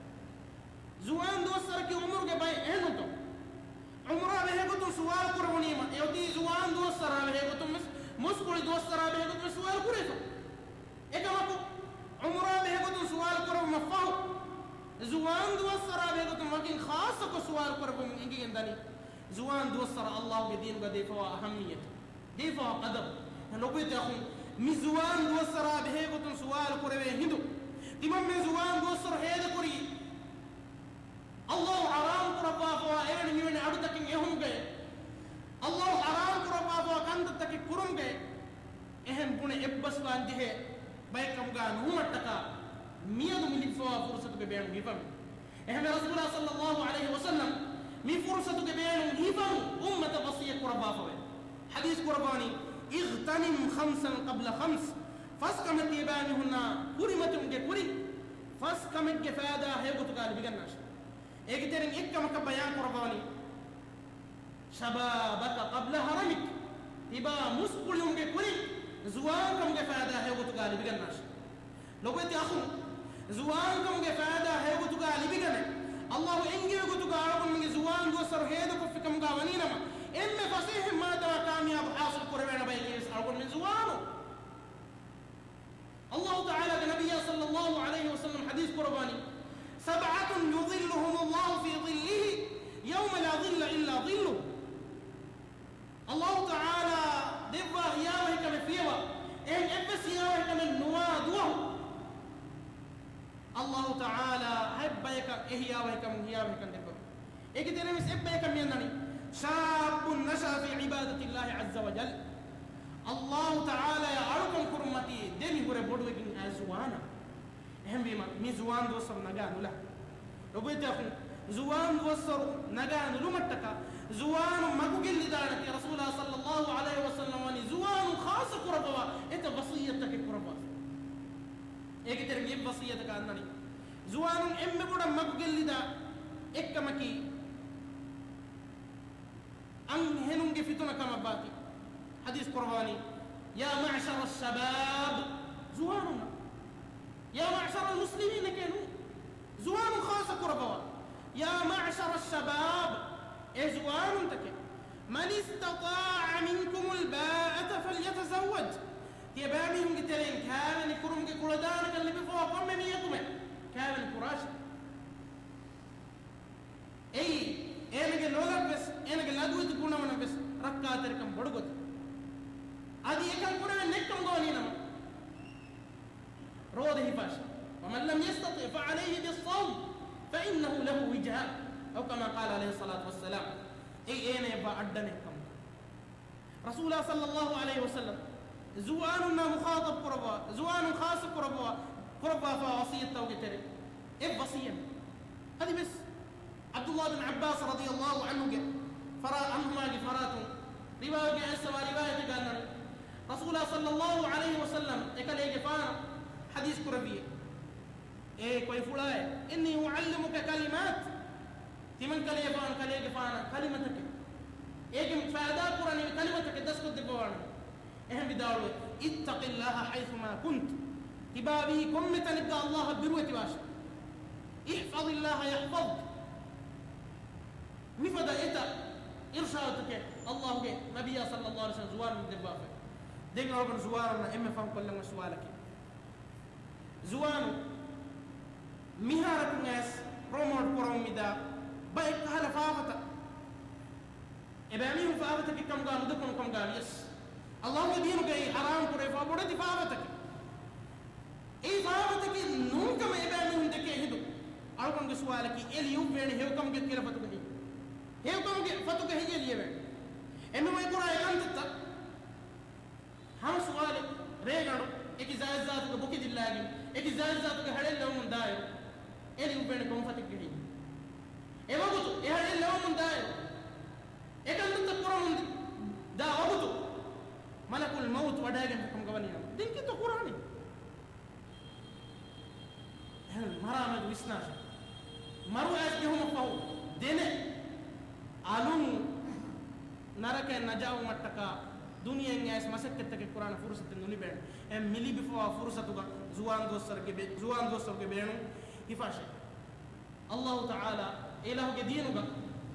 ޒުވާން ދުވަސްވަރަކީ ޢުމުރުގެ ބައެއް އެހެންނޫންތޯ؟ ޢުމުރާ ބެހޭގޮތުން ސުވާލު ކުރެވުނީމަ، އެއޮތީ ޒުވާން ދުވަސްވަރާ ބެހޭގޮތުން ވެސް، މުސްކުޅި ދުވަސްވަރާ ބެހޭގޮތުން ވެސް ސުވާލު ކުރެވިފަ. އެކަމަކު، ޢުމުރާ ބެހޭގޮތުން ސުވާލު ކުރެވުމަށްފަހު، ޒުވާން ދުވަސްވަރާ ބެހޭގޮތުން ވަކިން ޚާއްޞަކޮށް ސުވާލު ކުރެވުމުން އެނގިގެން ދަނީ، ޒުވާން ދުވަސްވަރަށް ﷲ ގެ ދީނުގަ ދީފަވާ އަހައްމިއްޔަތު، ދީފަވާ ޤަދަރު. ލޮބުވެތި އަޚުން، މި ޒުވާން ދުވަސްވަރާ ބެހޭގޮތުން ސުވާލު ކުރެވޭ ހިނދު، ތިމަންމެން ޒުވާން ދުވަސްވަރު ހޭދަކުރީ، ﷲ ޙަރާމް ކުރައްވާފަވާ އެވެނި މިވެނި އަޑުތަކެއް އެހުމުގައި، ﷲ ޙަރާމް ކުރައްވާފަވާ ކަންތައްތަކެއް ކުރުމުގައި، އެހެން ބުނެ އެއްބަސްވާން ޖެހޭ ބައެއް ކަމުގަ ނުވުމަށްޓަކާ، މިއަދު މި ލިބިފަވާ ފުރުޞަތުގެ ބޭނުން ހިފަން. އެހެންވެ، ރަސޫލާ ޞައްލައްލާހު ޢަލައިހި ވަސައްލަމް މި ފުރުޞަތުގެ ބޭނުން ހިފަން އުއްމަތަށް ވަޞިއްޔަތް ކުރައްވާފަވޭ. ޙަދީޘް ކުރައްވާނީ، "اغْتَنِمْ خَمْسًا قَبْلَ خَمْسٍ." ފަސް ކަމެއް ތިޔަބައިމީހުންނާ ކުރިމަތިވުމުގެ ކުރިން، ފަސް ކަމެއްގެ ފައިދާ ހެޔޮގޮތުގަ ލިބިގަންނާށި. އޭގެ ތެރެއިން އެއްކަމަކަށް ބަޔާން ކުރައްވާނީ، "شَبَابَكَ قَبْلَ هَرَمِكَ." ތިބާ މުސްކުޅިވުމުގެ ކުރިން ޒުވާންކަމުގެ ފައިދާ ހެޔޮގޮތުގަ ލިބިގަންނާށި. ލޮބުވެތި އަޚުން، ޒުވާންކަމުގެ ފައިދާ ހެޔޮގޮތުގަ ލިބިގަނެ، ﷲ އެންގެވި ގޮތުގަ އަޅުގަނޑުމެންގެ ޒުވާން ދުވަސްވަރު ހޭދަކޮށްފިކަމުގަ ވަނީނަމަ، އެންމެ ފަސޭހަ މާތަމާ ކާމިޔާބު ޙާޞިލު ކުރެވޭނެ ބަޔަކީވެސް އަޅުގަނޑުމެން ޒުވާނުން. ﷲ ތަޢާލާގެ ނަބިއްޔާ ޞައްލައްލާހު ޢަލައިހި ވަސައްލަމަ ޙަދީޘް ކުރައްވާނީ، سبعة يظلهم الله في ظله يوم لا ظل إلا ظله. ﷲ ތަޢާލާ ދެއްވާ ހިޔާވަހިކަމެއް ފިޔަވާ، އެހެން އެއްވެސް ހިޔާވަހިކަމެއް ނުވާ ދުވަހު، ﷲ ތަޢާލާ ހަތް ބަޔަކަށް އެ ހިޔާވަހިކަމުން ހިޔާވަހިކަން ދެއްވަމެވެ. އޭގެ ތެރެއިން ވެސް އެއްބަޔަކަށް މިއަންނަނީ، شاب نشأ في عبادة الله عز وجل. ﷲ ތަޢާލާޔާ އަޅުކަން ކުރުން މަތީ ދެމިހުރެ ބޮޑުވެގެން އައި ޒުވާނާ. އެހެންވީމަ، މި ޒުވާން ދުވަސްވަރު ނަގާ ނުލާ. ލޮބުވެތި އަޚުން، ޒުވާން ދުވަސްވަރު ނަގާ ނުލުމަށްޓަކާ، ޒުވާނުން މަގު ގެއްލިދާނެތީ ރަސޫލާ ޞައްލައްލާހު ޢަލައިހި ވަސައްލަމަ ވަނީ ޒުވާނުން ޚާއްޞަ ކުރައްވަވާ އެތައް ވަޞިއްޔަތްތަކެއް ކުރައްވާފަ. އޭގެ ތެރެއިން އެއް ވަޞިއްޔަތަކަށް އަންނަނީ، ޒުވާނުން އެންމެ ބޮޑަށް މަގު ގެއްލިދާ އެއްކަމަކީ، އަންހެނުންގެ ފިތުނަ ކަމަށްވާތީ. ޙަދީޘް ކުރައްވާނީ، يا معشر الشباب، ޒުވާނުންނަށް. يا معشر المسلمين އެކޭ ނޫން. ޒުވާނުން ޚާއްޞަ ކުރައްވަވާ. يا معشر الشباب، އޭ ޒުވާނުންތަކެއް. من استطاع منكم الباءة فليتزوج. ތިޔަބައިމީހުންގެ ތެރެއިން ކައިވެނި ކުރުމުގެ ކުޅަދާނަކަން ލިބިފަވާ ކޮންމެ މީހަކުމެ ކައިވެނި ކުރާށެ. އެއީ، އޭނަގެ ލޮލަށްވެސް، އޭނަގެ ލަދުވެތި ގުނަވަނަށްވެސް ރައްކާތެރިކަން ބޮޑު ގޮތެއް. އަދި އެކަން ކުރެވެން ނެތްކަމުގަ ވަނީނަމަ، ރޯދަ ހިފާށޭ. ومن لم يستطع فعليه بالصوم فإنه له وجاء، أو كما قال عليه الصلاة والسلام. އެއީ އޭނައަށްވާ އައްޑަނެއް ކަމުގަ. ރަސޫލާ ޞައްލައްލާހު ޢަލައިހި ވަސައްލަމް ޒުވާނުންނާ މުޚާޠަބް ކުރައްވާ، ޒުވާނުން ޚާއްޞަ ކުރައްވާ، ކުރައްވާފާ ވަޞިއްޔަތްތަކުގެ ތެރެއިން އެއް ވަޞިއްޔަތް. އަދިވެސް ޢަބްދުﷲ ބިން ޢައްބާސް ރަޟިޔަﷲ ޢަންހުގެ ފަރާ-، ޢަންހުމާގެ ފަރާތުން ރިވާޔަތްގައި އައިސްފަވާ ރިވާޔަތެއްގަ އަންނަނީ، ރަސޫލާ ޞައްލައްލާހު ޢަލައިހި ވަސައްލަމް އެކަލޭގެފާނަށް ޙަދީޘް ކުރެއްވިއޭ، އޭ ކޮއިފުޅާއޭ، إني أعلمك كلمات، ތިމަން ކަލޭފާނު ކަލޭގެފާނަށް ކަލިމަތަކެއް، އޭގެ ފައިދާ ކުރަނިވި ކަލިމަތަކެއް ދަސްކޮށްދެއްވަވާނެ. އެހެން ވިދާޅުވޭ، اتق الله حيثما كنت، ތިބާވީ ކޮންމެ ތަނެއްގަ ﷲ އަށް ބިރުވެތިވާށޭ. احفظ الله يحفظك، މިފަދަ އެތައް އިރުޝާދުތަކެއް ﷲ ގެ ނަބިއްޔާ ޞައްލައްލާހު ޢަލައިހި ވަސައްލަމް ޒުވާނުން ދެއްވާފަ. ދެން އަޅުގަނޑު ޒުވާނުންނަށް އެންމެ ފަހު ކޮށްލަން އޮތް ސުވާލަކީ، ޒުވާނުން މިހާރަކުން އައިސް ޕްރޮމޯޓް ކުރަމުން މިދާ ބައެއް ކަހަލަ ފާފަތައް، އެބައިމީހުން ފާފަތަކެއް ކަމުގަ ނުދެކުނު ކަމުގަ ވިޔަސް، ﷲ ގެ ދީނުގައި ޙަރާމް ކުރެވިފަ ބޮޑެތި ފާފަތަކެއް. އެއީ ފާފަތަކެއް ނޫންކަމަށް އެބައިމީހުން ދެކޭ ހިނދު، އަޅުގަނޑުގެ ސުވާލަކީ، އެ ލިޔުއްވޭނެ ހެޔޮކަމުގެ ކިލަފަތުގަ ހެއްޔޭ؟ ހެޔޮކަމުގެ ފަތުގަ ހެއްޔޭ ލިޔެވޭނެ؟ އެންމެ ބަޔަކު ކުރާ އެ ކަންތައްތައް. ހަމަ ސުވާލެއް، ރޭގަނޑު އެކި ޒާތްޒާތުގެ ބޮކިދިއްލާގެން، އެކި ޒާތްޒާތުގެ ހަޅެއް ލެވުމުން ދާއިރު، އެ ލިޔުއްވޭނެ ކޮން ފަތެއްގަ ހެއްޔޭ؟ އެ ވަގުތު އެ ހަޅެއް ލެވުމުން ދާއިރު، އެ ކަންތައްތައް ކުރަމުން ދާ ވަގުތު، މަލަކުލް މައުތު ވަޑައިގެންފި ކަމުގަ ވަނީނަމަ، ދެން ކީއްތޯ ކުރާނީ؟ އެހެން މަރާމެދު ވިސްނާށޭ. މަރު އައިސް ޖެހުމަށްފަހު ދެނެއް އަލުން ނަރަކައިން ނަޖާވުމަށްޓަކާ ދުނިޔެއިން އައިސް މަސައްކަތްތަކެއް ކުރާނެ ފުރުސަތެއް ނުލިބޭނެ. އެ މި ލިބިފަވާ ފުރުސަތުގަ ޒުވާން ދުވަސްވަރުގެ ބޭ-، ޒުވާން ދުވަސްވަރުގެ ބޭނުން ހިފާށޭ. ﷲ ތަޢާލާ އެ އިލާހުގެ ދީނުގަ،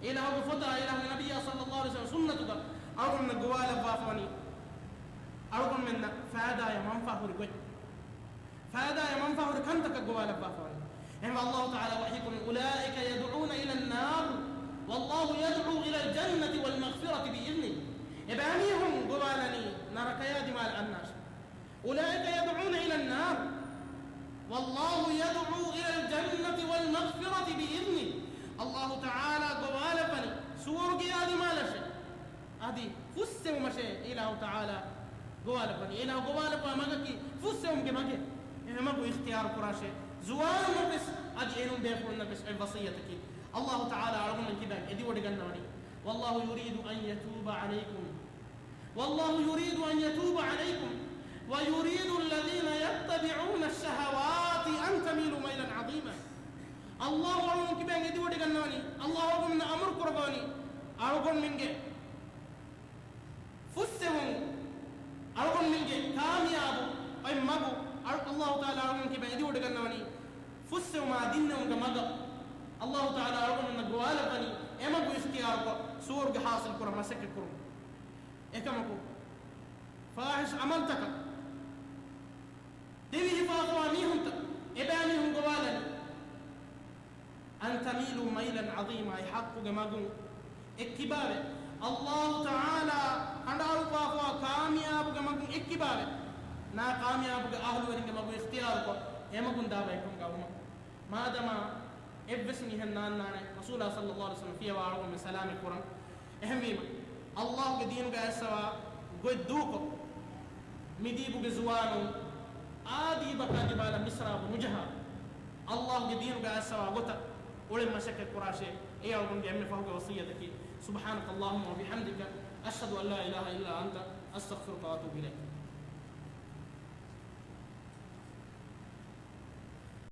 އެ އިލާހުގެ ފޮތާ، އެ އިލާހުގެ ނަބިއްޔާ ޞައްލައްލާހު ޢަލައިހި ވަސައްލަމް ސުންނަތުގަ އަޅުގަނޑުމެން ގޮވާލައްވާފަވަނީ، އަޅުގަނޑުމެންނަށް ފައިދާއަށް މަންފާ ހުރި ގޮތް، ފައިދާއަށް މަންފާ ހުރި ކަންތަކަށް ގޮވާލައްވާފަވަނީ. އެހެންވެ، ﷲ ތަޢާލާ ވަޙީކުރަނީ، أولئك يدعون إلى النار والله يدعو إلى الجنة والمغفرة بإذنه. އެބައިމީހުން ގޮވާލަނީ ނަރަކަޔާ ދިމާލަށް އަންނާށޭ. أولئك يدعون إلى النار والله يدعو إلى الجنة والمغفرة بإذنه. ﷲ ތަޢާލާ ގޮވާލައްވަނީ ސުވަރުގެޔާ ދިމާލަށޭ. އަދި ފުއްސެވުމަށޭ އިލާހު ތަޢާލާ ގޮވާލައްވަނީ. އިލާހު ގޮވާލައްވާ މަގަކީ ފުއްސެވުމުގެ މަގެއް. އެ މަގު އިޚްތިޔާރު ކުރާށޭ. ޒުވާނުންނަށްވެސް އަދި އެނޫން ބޭފުޅުންނަށްވެސް އެއް ވަޞިއްޔަތަކީ. ﷲ ތަޢާލާ އަޅުގަނޑުމެން ކިބައިން އެދިވޮޑިގަންނަވަނީ، والله يريد أن يتوب عليكم والله يريد أن يتوب عليكم ويريد الذين يتبعون الشهوات أن تميلوا ميلا عظيما. ﷲ އަޅުގަނޑު ކިބައިން އެދިވޮޑިގަންނަވަނީ، ﷲ އަޅުގަނޑުމެންނަށް އަމުރު ކުރައްވަވަނީ، އަޅުގަނޑުމެންގެ ފުއްސެވުން އަޅުގަނޑުމެންގެ ކާމިޔާބު އޮތް މަގު އަޅު-، އައްލާހު ތަޢާލާ އަޅުގަނޑު ކިބަ އެދިވޮޑިގަންނަވަނީ ފުއްސެވުމާ ދިންނެވުމުގެ މަގަށް. އައްލާހު ތަޢާލާ އަޅުގަނޑުމެންނަށް ގޮވާލައްވަނީ އެމަގު އިޚްތިޔާރުކޮށް ސުވަރުގެ ޙާޞިލް ކުރަން މަސައްކަތް ކުރުން. އެކަމަކު، ފާޙިޝް ޢަމަލްތަކަށް ދެވި ހިފާފަވާ މީހުންތައް އެބައިމީހުން ގޮވާލަނީ، أن تميلوا ميلا عظيما، އެ ޙައްޤުގެ މަގުން އެއްކިބާވެ، އައްލާހު ތަޢާލާ ކަނޑައަޅުއްވާފަވާ ކާމިޔާބުގެ މަގުން އެއްކިބާވެ، ނާކާމިޔާބުގެ އަހުލުވެރިންގެ މަގު އިޚްތިޔާރުކޮށް، އެމަގުން ދާބައިކުރުމުގަ ވުމަށް. މާދަމާ އެއްވެސް މީހެއް ނާންނާނެ ރަސޫލާ ޞައްލައްލާހު ޢަލައިހި ވަސައްލަމަ ފިޔަވާ އަޅުގަނޑުމެން ސަލާމަތް ކުރަން. އެހެންވީމަ، އައްލާހުގެ ދީނުގަ އައިސްފަވާ ގޮތް ދޫކޮށް، މިދީބުގެ ޒުވާނުން އާދީބަކާ ދިމާލަށް މިސްރާބު ނުޖަހާ، އައްލާހުގެ ދީނުގަ އައިސްފަވާ ގޮތަށް އުޅެން މަސައްކަތް ކުރާށޭ. އެއީ އަޅުގަނޑުގެ އެންމެ ފަހުގެ ވަޞިއްޔަތަކީ. سبحانك اللهم وبحمدك، أشهد أن لا إله إلا أنت، أستغفرك وأتوب إليك.